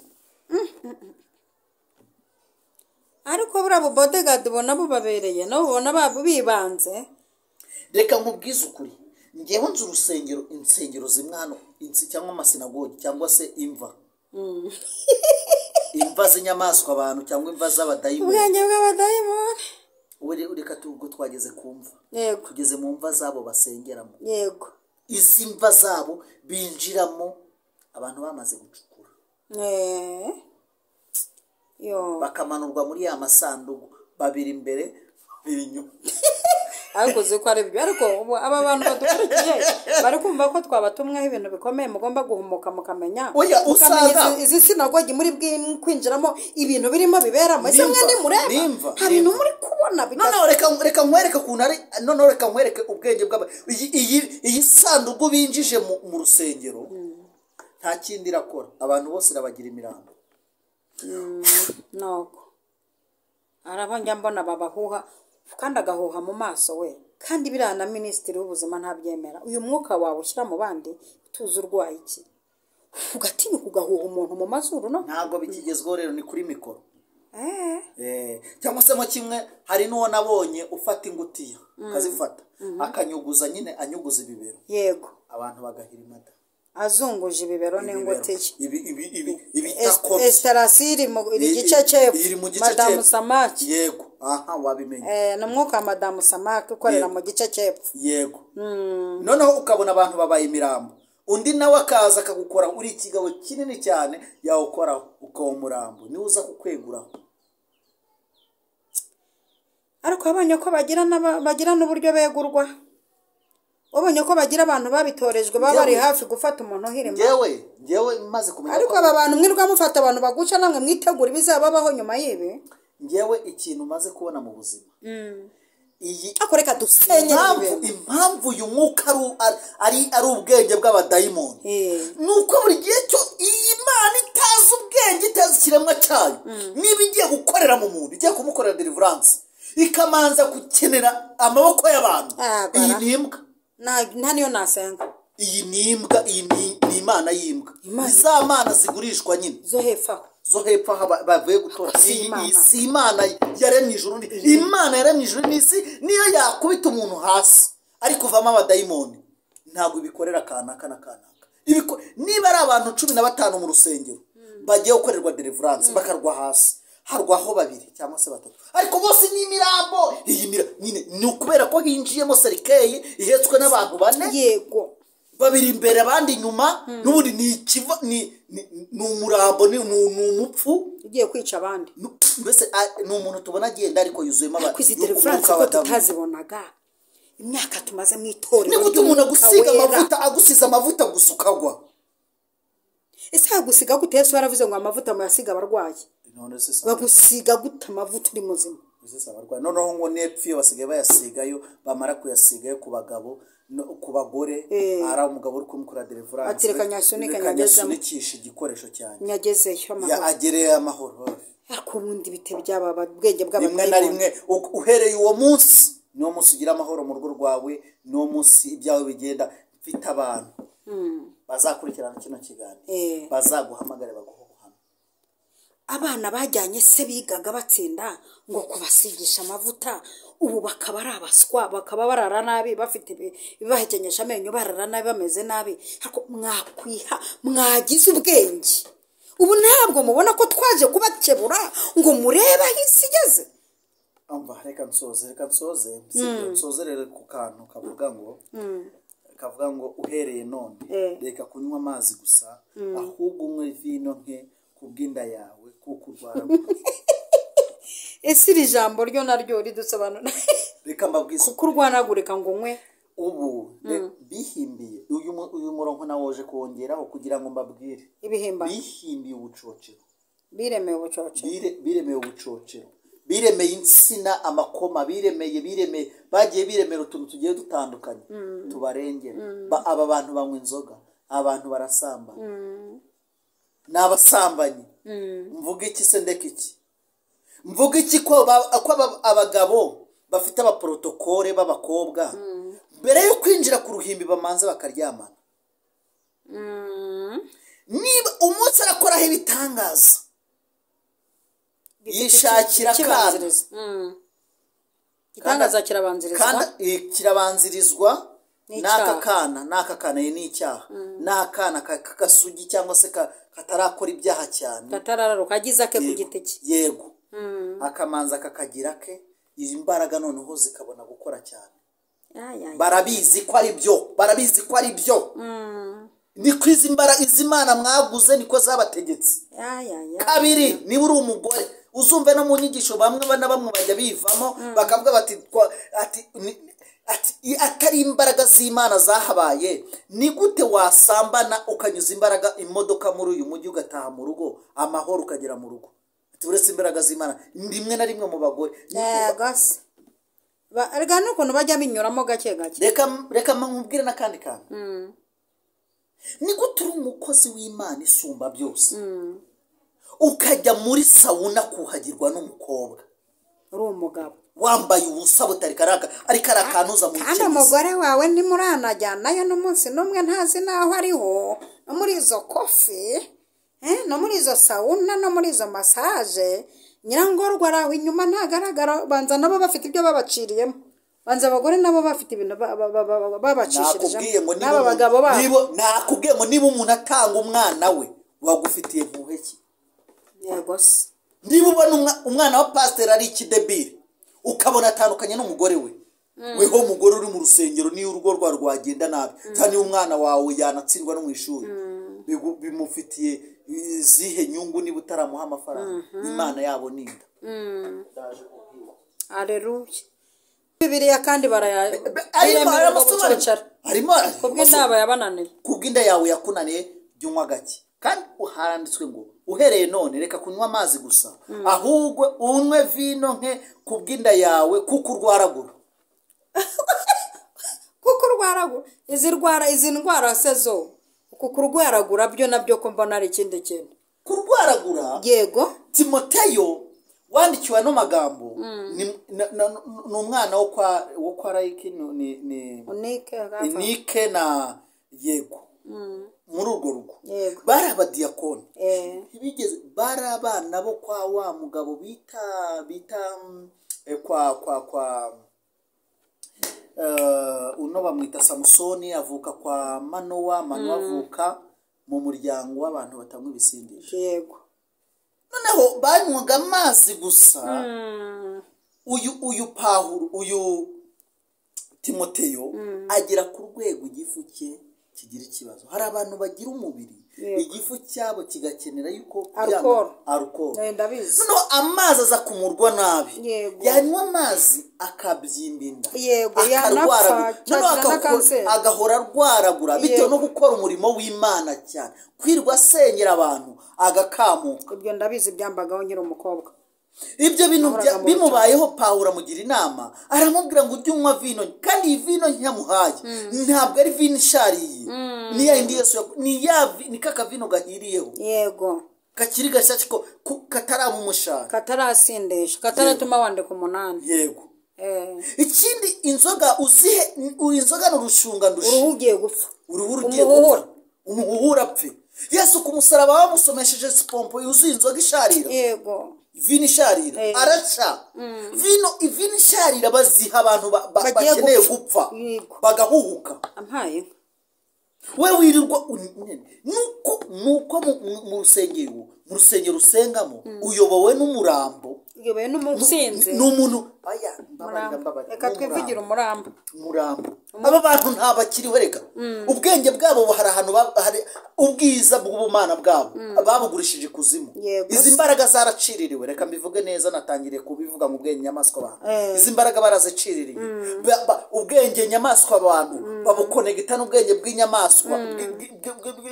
Ariko buriya bu bodyguard ubona bubabereye, nabo ubona bibanze. Reka nkubwize ukuri, ngewe nzi urusengero, insengero zimwe hano, cyangwa amasinagogi, cyangwa se imva, imva z'inyamaswa abantu, cyangwa imva z'abadayimoni. Ubwenge bw'abadayimoni. Ubu reka ubwo twageze ku mva, tugeze mu mva zabo basengeramo. Izi mva zabo binjiramo abantu bamaze gucukura, Yo. bakamanurwa muri ya masanduku, babiri imbere, babiri inyuma. Ariko uzi ko ari byo. Ariko ubu aba bantu badukurikiye bari kumva ko twabatumweho ibintu bikomeye, mugomba guhumuka mukamenya. Oya, Mukamenya usanga- izi sinagogi muri kwinjiramo ibintu birimo biberamo. Ese mwe Nimva, ntimureba? nimva, Nta bintu nimva. muri kubona Noneho reka nkwereke ukuntu ari, noneho reka nkwereke ubwenge bw'aba iyi sanduku binjije mu rusengero, nta kindi irakora, abantu bose irabagira imirambo. Nuko araba njya mbona babahuha kandi agahuha mu maso we, kandi biriya na minisitiri w'ubuzima ntabyemera. Uyu mwuka wawe ushyira mu bandi tuzi urwaye iki, ugatinyuka ugahuha umuntu mu mazuru no Ntabwo bikigezweho rero, ni kuri mikoro. Cyangwa se mo kimwe, hari n'uwo nabonye ufata ingutiya akazifata akanyuguza nyine, anyuguza ibibero, abantu bagahira imata. Azunguje ibibero n'ingutiya. Ibi ibi ibi ibitako bye. Esitarasi iri mu iri gice cy'epfo. Iri mu gice Madamu cy'epfo. Samaki. Yego, aha wabimenye. Ni umwuka wa madamu Samaki ukorera mu gice cy'epfo. Yego, noneho ukabona abantu babaye imirambo, undi nawe akaza akagukora, uri ikigabo kinini cyane, yawukoraho ukaba umurambo, niwe uza kukweguraho. Ariko wabonye ko bagira bagira n'uburyo begurwa? Wabonye ko bagira abantu babitorejwe baba bari hafi gufata umuntu uhirima? Ngewe maze kumenya Ariko ko aba bantu mwirwa mufata abantu baguca, namwe mwitegura ibizababaho nyuma y'ibi. Ngewe ikintu maze kubona mu buzima, iyi Ariko reka dusenyere impamvu ibintu. Impamvu uyu mwuka ari ubwenge bw'abadayimoni ni uko buri gihe cyo iyi Mana itazi ubwenge, itazi ikiremwa cyayo, niba igiye gukorera mu muntu, igiye kumukorera deliverance, ikamanza gukenera amaboko y'abantu. Ah, Iyi bara. ni imbwa. Nta niyo nasenga. Iyi ni imbwa, iyi ni imana y'imbwa. Imana. Ni za mana zigurishwa nyine. Zo hepfo aho. Zo hepfo aho bavuye gutora. Si Iyi Imana. iyi si Imana yaremye ijuru Imana yaremye ijuru n'isi, niyo yakubita umuntu hasi ari kuvamo abadayimoni, ntabwo ibikorera kanaka na kanaka. Niba ari abantu 15 mu rusengero bagiye gukorerwa deliverance, bakarwa hasi, harwaho babiri cyangwa se batatu, ariko bose ni imirambo. Iyi nyine ni ukubera ko hinjiyemo cercueil ihetswe n'abantu bane, babiri imbere abandi inyuma, n'ubundi ni ikiva ni umurambo, ni umupfu Ugiye kwica abandi. Mbese ni umuntu tubona agenda ariko yuzuyemo Ariko izi umwuka deliverance ko w'abadamu. tutazibonaga imyaka tumaze mu itorero Ni gute umuntu ry'Umwuka agusiga Wera? amavuta, agusize amavuta gusa ukagwa? Ese yagusiga gute? Yesu yaravuze ngo amavuta muyasiga abarwayi. None se Bagusiga gute amavuta uri muzima? Ese si abarwayi? Noneho ngo n'epfo iyo basigaye bayasigayo, bamara kuyasigayo ku bagabo no ku bagore, hari umugabo uri kumukora deliverance, Ati, "Reka nyasunike, reka nyagezemo." nyasunikishe igikoresho cyanjye. Nyagezeyo Ya amahoro. Agereye amahoro. Ariko ubundi bite byaba bwenge Rimwe na bw'abadayimoni? rimwe uhereye uwo munsi, niwo munsi ugira amahoro mu rugo rwawe, niwo munsi ibyawe bigenda. Mfite abantu bazakurikirana kino kiganiro, bazaguhamagare baguhe ubuhamya. Abana bajyanye se bigaga batsinda ngo kubasigisha amavuta, ubu bakaba ari abaswa, bakaba barara nabi, bafite ibibahekenyesha amenyo, barara nabi, bameze nabi. Ariko mwakwiha, mwagize ubwenge. Ubu ntabwo mubona ko twaje kubakebura ngo murebe aho isi igeze? Umva, reka nsoze, sibyo? Nsoze rero ku kantu kavuga ngo uhereye none reka kunywa amazi gusa, ahubwo unywe vino nke kubw'inda yawe, kuko urwara. Ese iri jambo ryo naryo ridusobanura? Reka mbabwize. Kuko urwanagurika ngo unywe. Ubu bihimbiye uyu murongo nawoje kuwongeraho kugira ngo mbabwire. Ibihimbano. Bihimbiye ubucocero. Biremeye ubucocero. Biremeye ubucocero, biremeye insina, amakoma, biremeye bagiye biremera utuntu tugiye dutandukanye tubarengera. Aba bantu banywa inzoga, abantu barasambana, ni abasambanyi. Mvuga iki se? Ndeka iki? Mvuga iki ko abagabo bafite abaporotokole b'abakobwa, mbere yo kwinjira ku ruhimbi bamanza bakaryamana? Niba umunsi arakoraho ibitangaza, yishakira akana. Ikibanziriza. Igitangaza kirabanzirizwa. Kandi kirabanzirizwa N'icyaha. N'aka kana, iyi ni icyaha, n'akana k'agasugi cyangwa se katarakora ibyaha cyane. Katarararuka, agize ake ku giti cye. Yego, akamanza kakagira ke, izi mbaraga noneho zikabona gukora cyane. Ay, ay. Barabizi ko ari byo, barabizi ko ari byo. Niko izi mbaraga, izi mana mwaguze niko zabategetse. Ay, ay, ay. Kabiri, niba uri umugore, uzumve no mu nyigisho bamwe na bamwe bajya bivamo bakavuga bati ati Ati atari imbaraga z'Imana zahabaye, ni gute wasambana ukanyuza imbaraga imodoka muri uyu mujyi ugataha mu rugo amahoro ukagera mu rugo? Ati uretse imbaraga z'Imana rimwe na rimwe mu bagore. Yego se. Erega n'ukuntu bajya binyuramo gake gake. Reka nkubwire n'akandi kantu. Ni gute uri umukozi w'Imana isumba byose ukajya muri sauna kuhagirwa n'umukobwa uri umugabo wambaye ubusa butari karaka ariko arakanuza mu kandi umugore wawe ntimuranajyanayo n'umunsi n'umwe ntazi n'aho ariho, no muri izo kofi, no muri izo sauna, no muri izo masaje, nyirangorwa araho inyuma ntagaragara. Banza nabo bafite ibyo babaciriyemo, banza abagore nabo bafite ibintu babacishirije n'aba bagabo babo. Nakubwiye ngo niba umuntu atanga umwana we wagufitiye mpuhwe ki? Yego se. Niba ubona umwana wa pasiteri ari ikidebire ukabona atandukanye n'umugore we, weho umugore uri mu rusengero niyo urugo rwa rwagenda nabi, cyane iyo umwana wawe yanatsindwa no mu ishuri, bimufitiye zihe nyungu niba utaramuha amafaranga? Imana yabo ninda. Haleluya. Bibiliya kandi baraya arimo kubw'inda yabananiye, kubw'inda yawe yakunaniye jya unywa gake. Kandi haranditswe ngo uhereye none reka kunywa amazi gusa, ahubwo unywe vino nke kubw'inda yawe kuko urwaragura. Kuko urwaragura izi ndwara se zo kuko urwaragura byo nabyo ko mbona ari ikindi kintu. Kurwaragura. Yego. Timoteyo wandikiwe no magambo ni umwana wo kwa Rayiki ni Unike na yego muri urwo rugo bari abadiyakoni, ntibigeze bari abana bo kwa wa mugabo bita kwa uno bamwita Samusoni, avuka kwa Manowa. Manowa avuka mu muryango w'abantu batanywa ibisindisha. Yego. Noneho banywaga amazi gusa. Uyu Pawulo, uyu Timoteyo agera ku rwego igifu cye kigira ikibazo. Hari abantu bagira umubiri igifu cyabo kigakenera yuko alcohol. Noneho amazi aza kumurwa nabi, yanywa amazi akabyimba inda, akarwara, agahora arwaragura bitewe no gukora umurimo w'Imana cyane, kwirwa asengera abantu agakamuka. Ibyo ndabizi byambagaho nkiri umukobwa. Ibyo bintu bimubayeho, Pawulo amugira inama, aramubwira ngo ujye unywa vino, kandi iyi vino nyamuhaye ntabwo ari vino ishariye, ni ya indi Yesu, ni ka kavino gahiriyeho. Yego. Kakiri gashya kataraba umushara, katarasindisha, kataratuma wandika 8. Yego. Ikindi inzoga uzihe, inzoga n'urushunga ndusha uruhu ugiye gupfa, uruhu rugiye gupfa, umuhuhura apfe. Yesu ku musaraba bamusomesheje sipompo yuzuye inzoga isharira. Yego. Vino isharira araca. Vino isharira baziha abantu bakeneye gupfa bagahuhuka. Ampaye we wirirwa nuko mu rusengero usengamo uyobowe n'umurambo, uyobowe n'umusinzi, n'umuntu. Aya mbabarira, reka twivugire umurambo. Aba bantu ntabakiriho, reka ubwenge bwabo hari ahantu hari ubwiza bw'ubumana bwabo babugurishije kuzimu. Izi mbaraga zaraciririwe, reka mbivuge neza, natangiriye kubivuga mu bwenge nyamaswa abantu. Izi mbaraga baraziciririye, ubwenge nyamaswa abantu babukonegita n'ubwenge bw'inyamaswa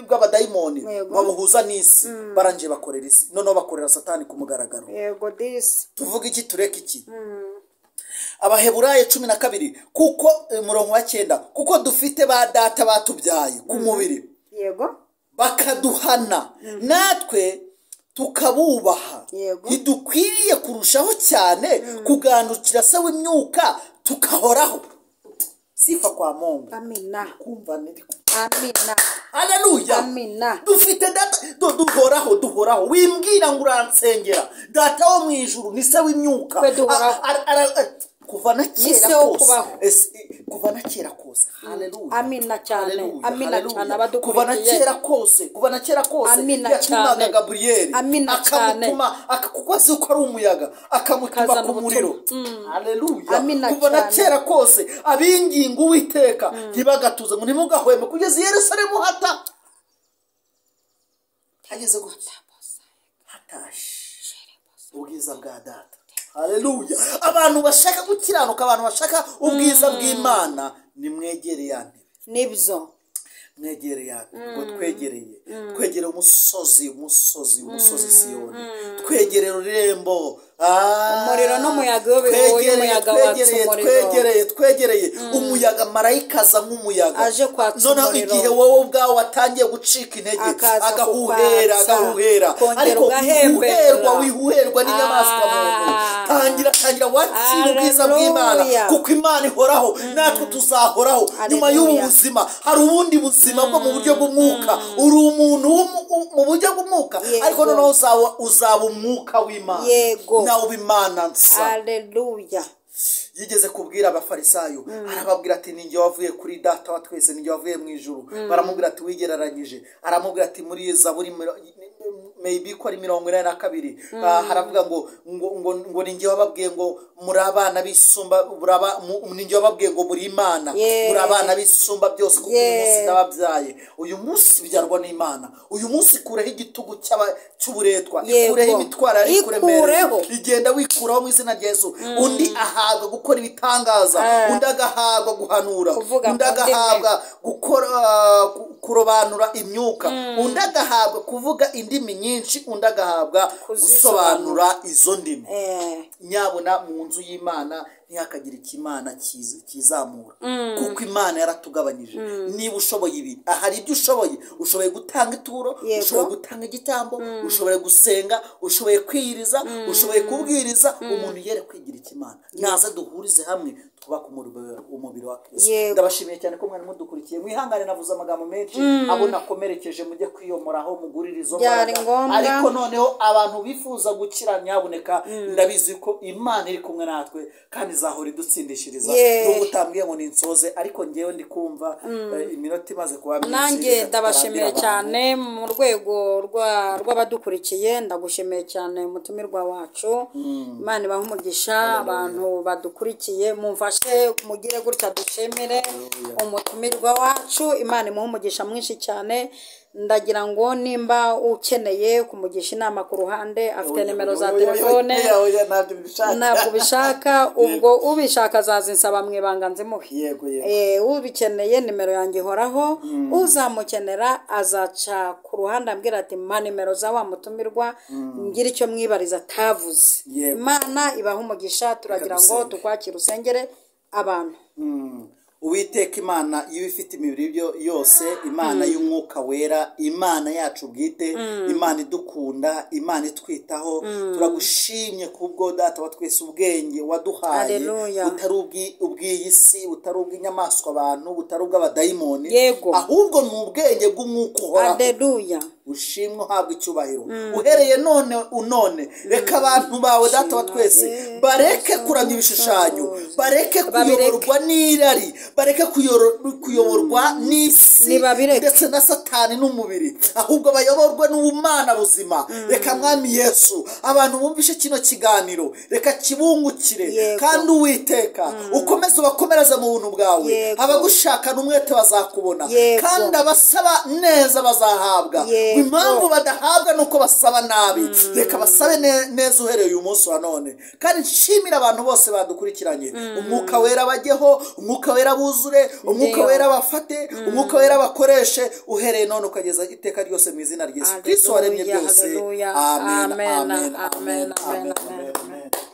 bw'abadayimoni, babuhuza n'isi, barangije bakorera isi, noneho bakorera Satani ku mugaragaro. Yego disi. Tuvuge iki tureke iki? Abaheburayo 12 kuko umurongo wa 9, kuko dufite ba data batubyaye ku mubiri, yego, bakaduhana natwe tukabubaha, ntidukwiriye kurushaho cyane kugandukira se w'imyuka tukahoraho? Sifa kwa Mungu. Amina. Kumva niri. Amina. Haleluya. Amina. Dufite data duhoraho. Wimbwira ngo uransengera. Data wo mu ijuru ni se w'imyuka. Kuva na kera kose. Kuva na kera kose. Haleluya. Amina cyane. Amina cyane abadukurikiye. Kuva na kera kose. Kuva na kera kose. Amina cyane. Gabriel. Amina cyane. Akamutuma kuko azi uko ari umuyaga akamutuma ku muriro. Haleluya. Kuva na kera kose abinginga Uwiteka ntibagatuze ngo ntimugahweme kugeza i Yerusalemu hata hageze gutya hatashe ubwiza bwa data. Haleluya. Abantu bashaka gukiranuka, abantu bashaka ubwiza bw'Imana, nimwegere ya ntebe. Nibyo. Mwegere ya ntebe, ngo twegereye. Twegereye umusozi, umusozi, umusozi Siyoni. Twegereye ururembo. Umuriro n'umuyaga iyo bihuye, umuyaga watsa umuriro. Twegereye umuyaga, marayika aza nk'umuyaga. Aje kwatsa Noneho umuriro. igihe wowe ubwawe watangiye gucika intege, Akaza agahuhera, kukwatsa. agahuhera. Kongera Ariko ugahembera. wihuherwa, wihuherwa n'inyamaswa muntu. Tangira wakira ubwiza bw'Imana, Haleluya. kuko Imana ihoraho, natwe tuzahoraho. Nyuma y'ubu buzima hari ubundi buzima bwo mu buryo bw'umwuka. Uri umuntu mu buryo bw'umwuka, ariko noneho uzaba umwuka w'Imana. Nawe uba Imana nsa. Haleluya. Yigeze kubwira abafarisayo, arababwira ati ninjye wavuye kuri data wa twese, ninjye wavuye mu ijuru. Baramubwira ati wigereranyije. Aramubwira ati muri Zaburi maybe ko ari 82, haravuga ngo ngo ngo ngo ninjye wababwiye ngo muri abana b'isumba, ninjye wababwiye ngo muri Imana, muri abana b'isumba byose, kuko uyu munsi ndababyaye. Uyu munsi byarwa n'Imana. Uyu munsi kureho igitugu cy'uburetwa, ikureho imitwaro yari ikuremereye, igenda wikuraho mu izina rya Yesu. Undi ahabwa gukora ibitangaza, undi agahabwa guhanura, undi agahabwa gukora kurobanura imyuka, undi agahabwa kuvuga indimi nyinshi, undi agahabwa gusobanura izo ndimi. Nyabona mu nzu y'Imana ntihakagire ikimana kizamura, kuko Imana yaratugabanyije. Niba ushoboye ibi, ahari ibyo ushoboye, ushoboye gutanga ituro, ushoboye gutanga igitambo, ushoboye gusenga, ushoboye kwiyiriza, ushoboye kubwiriza, umuntu yere kwigira ikimana. Naza duhurize hamwe twubake umubiri wa Kristo. Ndabashimiye cyane ko mwari mudukurikiye. Mwihangane navuze amagambo menshi, abo nakomerekeje mujye kwiyomoraho, mugurire izo mbaraga. Ariko noneho abantu bifuza gukira, nyabuneka ndabizi ko Imana iri kumwe natwe kandi izahora idutsindishiriza. Nubwo utambwiye ngo ninsoze, ariko ngewe ndi kumva iminota imaze kuba myinshi. Nanjye ndabashimiye cyane mu rwego rw'abadukurikiye, ndagushimiye cyane mutumirwa wacu. Imana ibahe umugisha abantu badukurikiye, mumfashe mugire gutya dushimire umutumirwa wacu. Imana imuhe umugisha mwinshi cyane. Ndagira ngo nimba ukeneye kumugisha inama ku ruhande, afite nimero za telefone. Ntabwo ubishaka, ubwo ubishaka azazinsaba mu ibanga nzimuhe. Ubikeneye nimero yanjye ihoraho, uzamukenera azaca ku ruhande ambwira ati mpa nimero za wa mutumirwa ngira icyo mwibariza atavuze. Imana ibahe umugisha. Turagira ngo tukwakire usengere abantu. Uwiteka Imana iyo ifite imibiri yose, Imana y'umwuka wera, Imana yacu bwite, Imana idukunda, Imana itwitaho, turagushimye kubwo data wa twese ubwenge waduhaye, butari ubw'iyi si, butari ubw'inyamaswa abantu, butari ubw'abadayimoni, ahubwo ni ubwenge bw'umwuka uhoraho. Ushimwe uhabwa icyubahiro uhereye none unone. Reka abantu bawe data wa twese bareke kuramya ibishushanyo, bareke kuyoborwa n'irari, bareke kuyoborwa n'isi ndetse na Satani n'umubiri, ahubwo bayoborwe n'ubumana buzima. Reka Mwami Yesu abantu bumvishe kino kiganiro, reka kibungukire, kandi Uwiteka ukomeze ubakomereze mu buntu bwawe. Abagushakana umwete bazakubona, kandi abasaba neza bazahabwa. Impamvu badahabwa nuko basaba nabi. Reka basabe neza uhereye uyu munsi wa none. Kandi nshimira abantu bose badukurikiranye. Umwuka wera bajyeho, umwuka wera buzure, umwuka wera bafate, umwuka wera bakoreshe, uhereye none ukageza iteka ryose mu izina rya Yesu Kristo waremye byose. Amen, amen, amen, amen.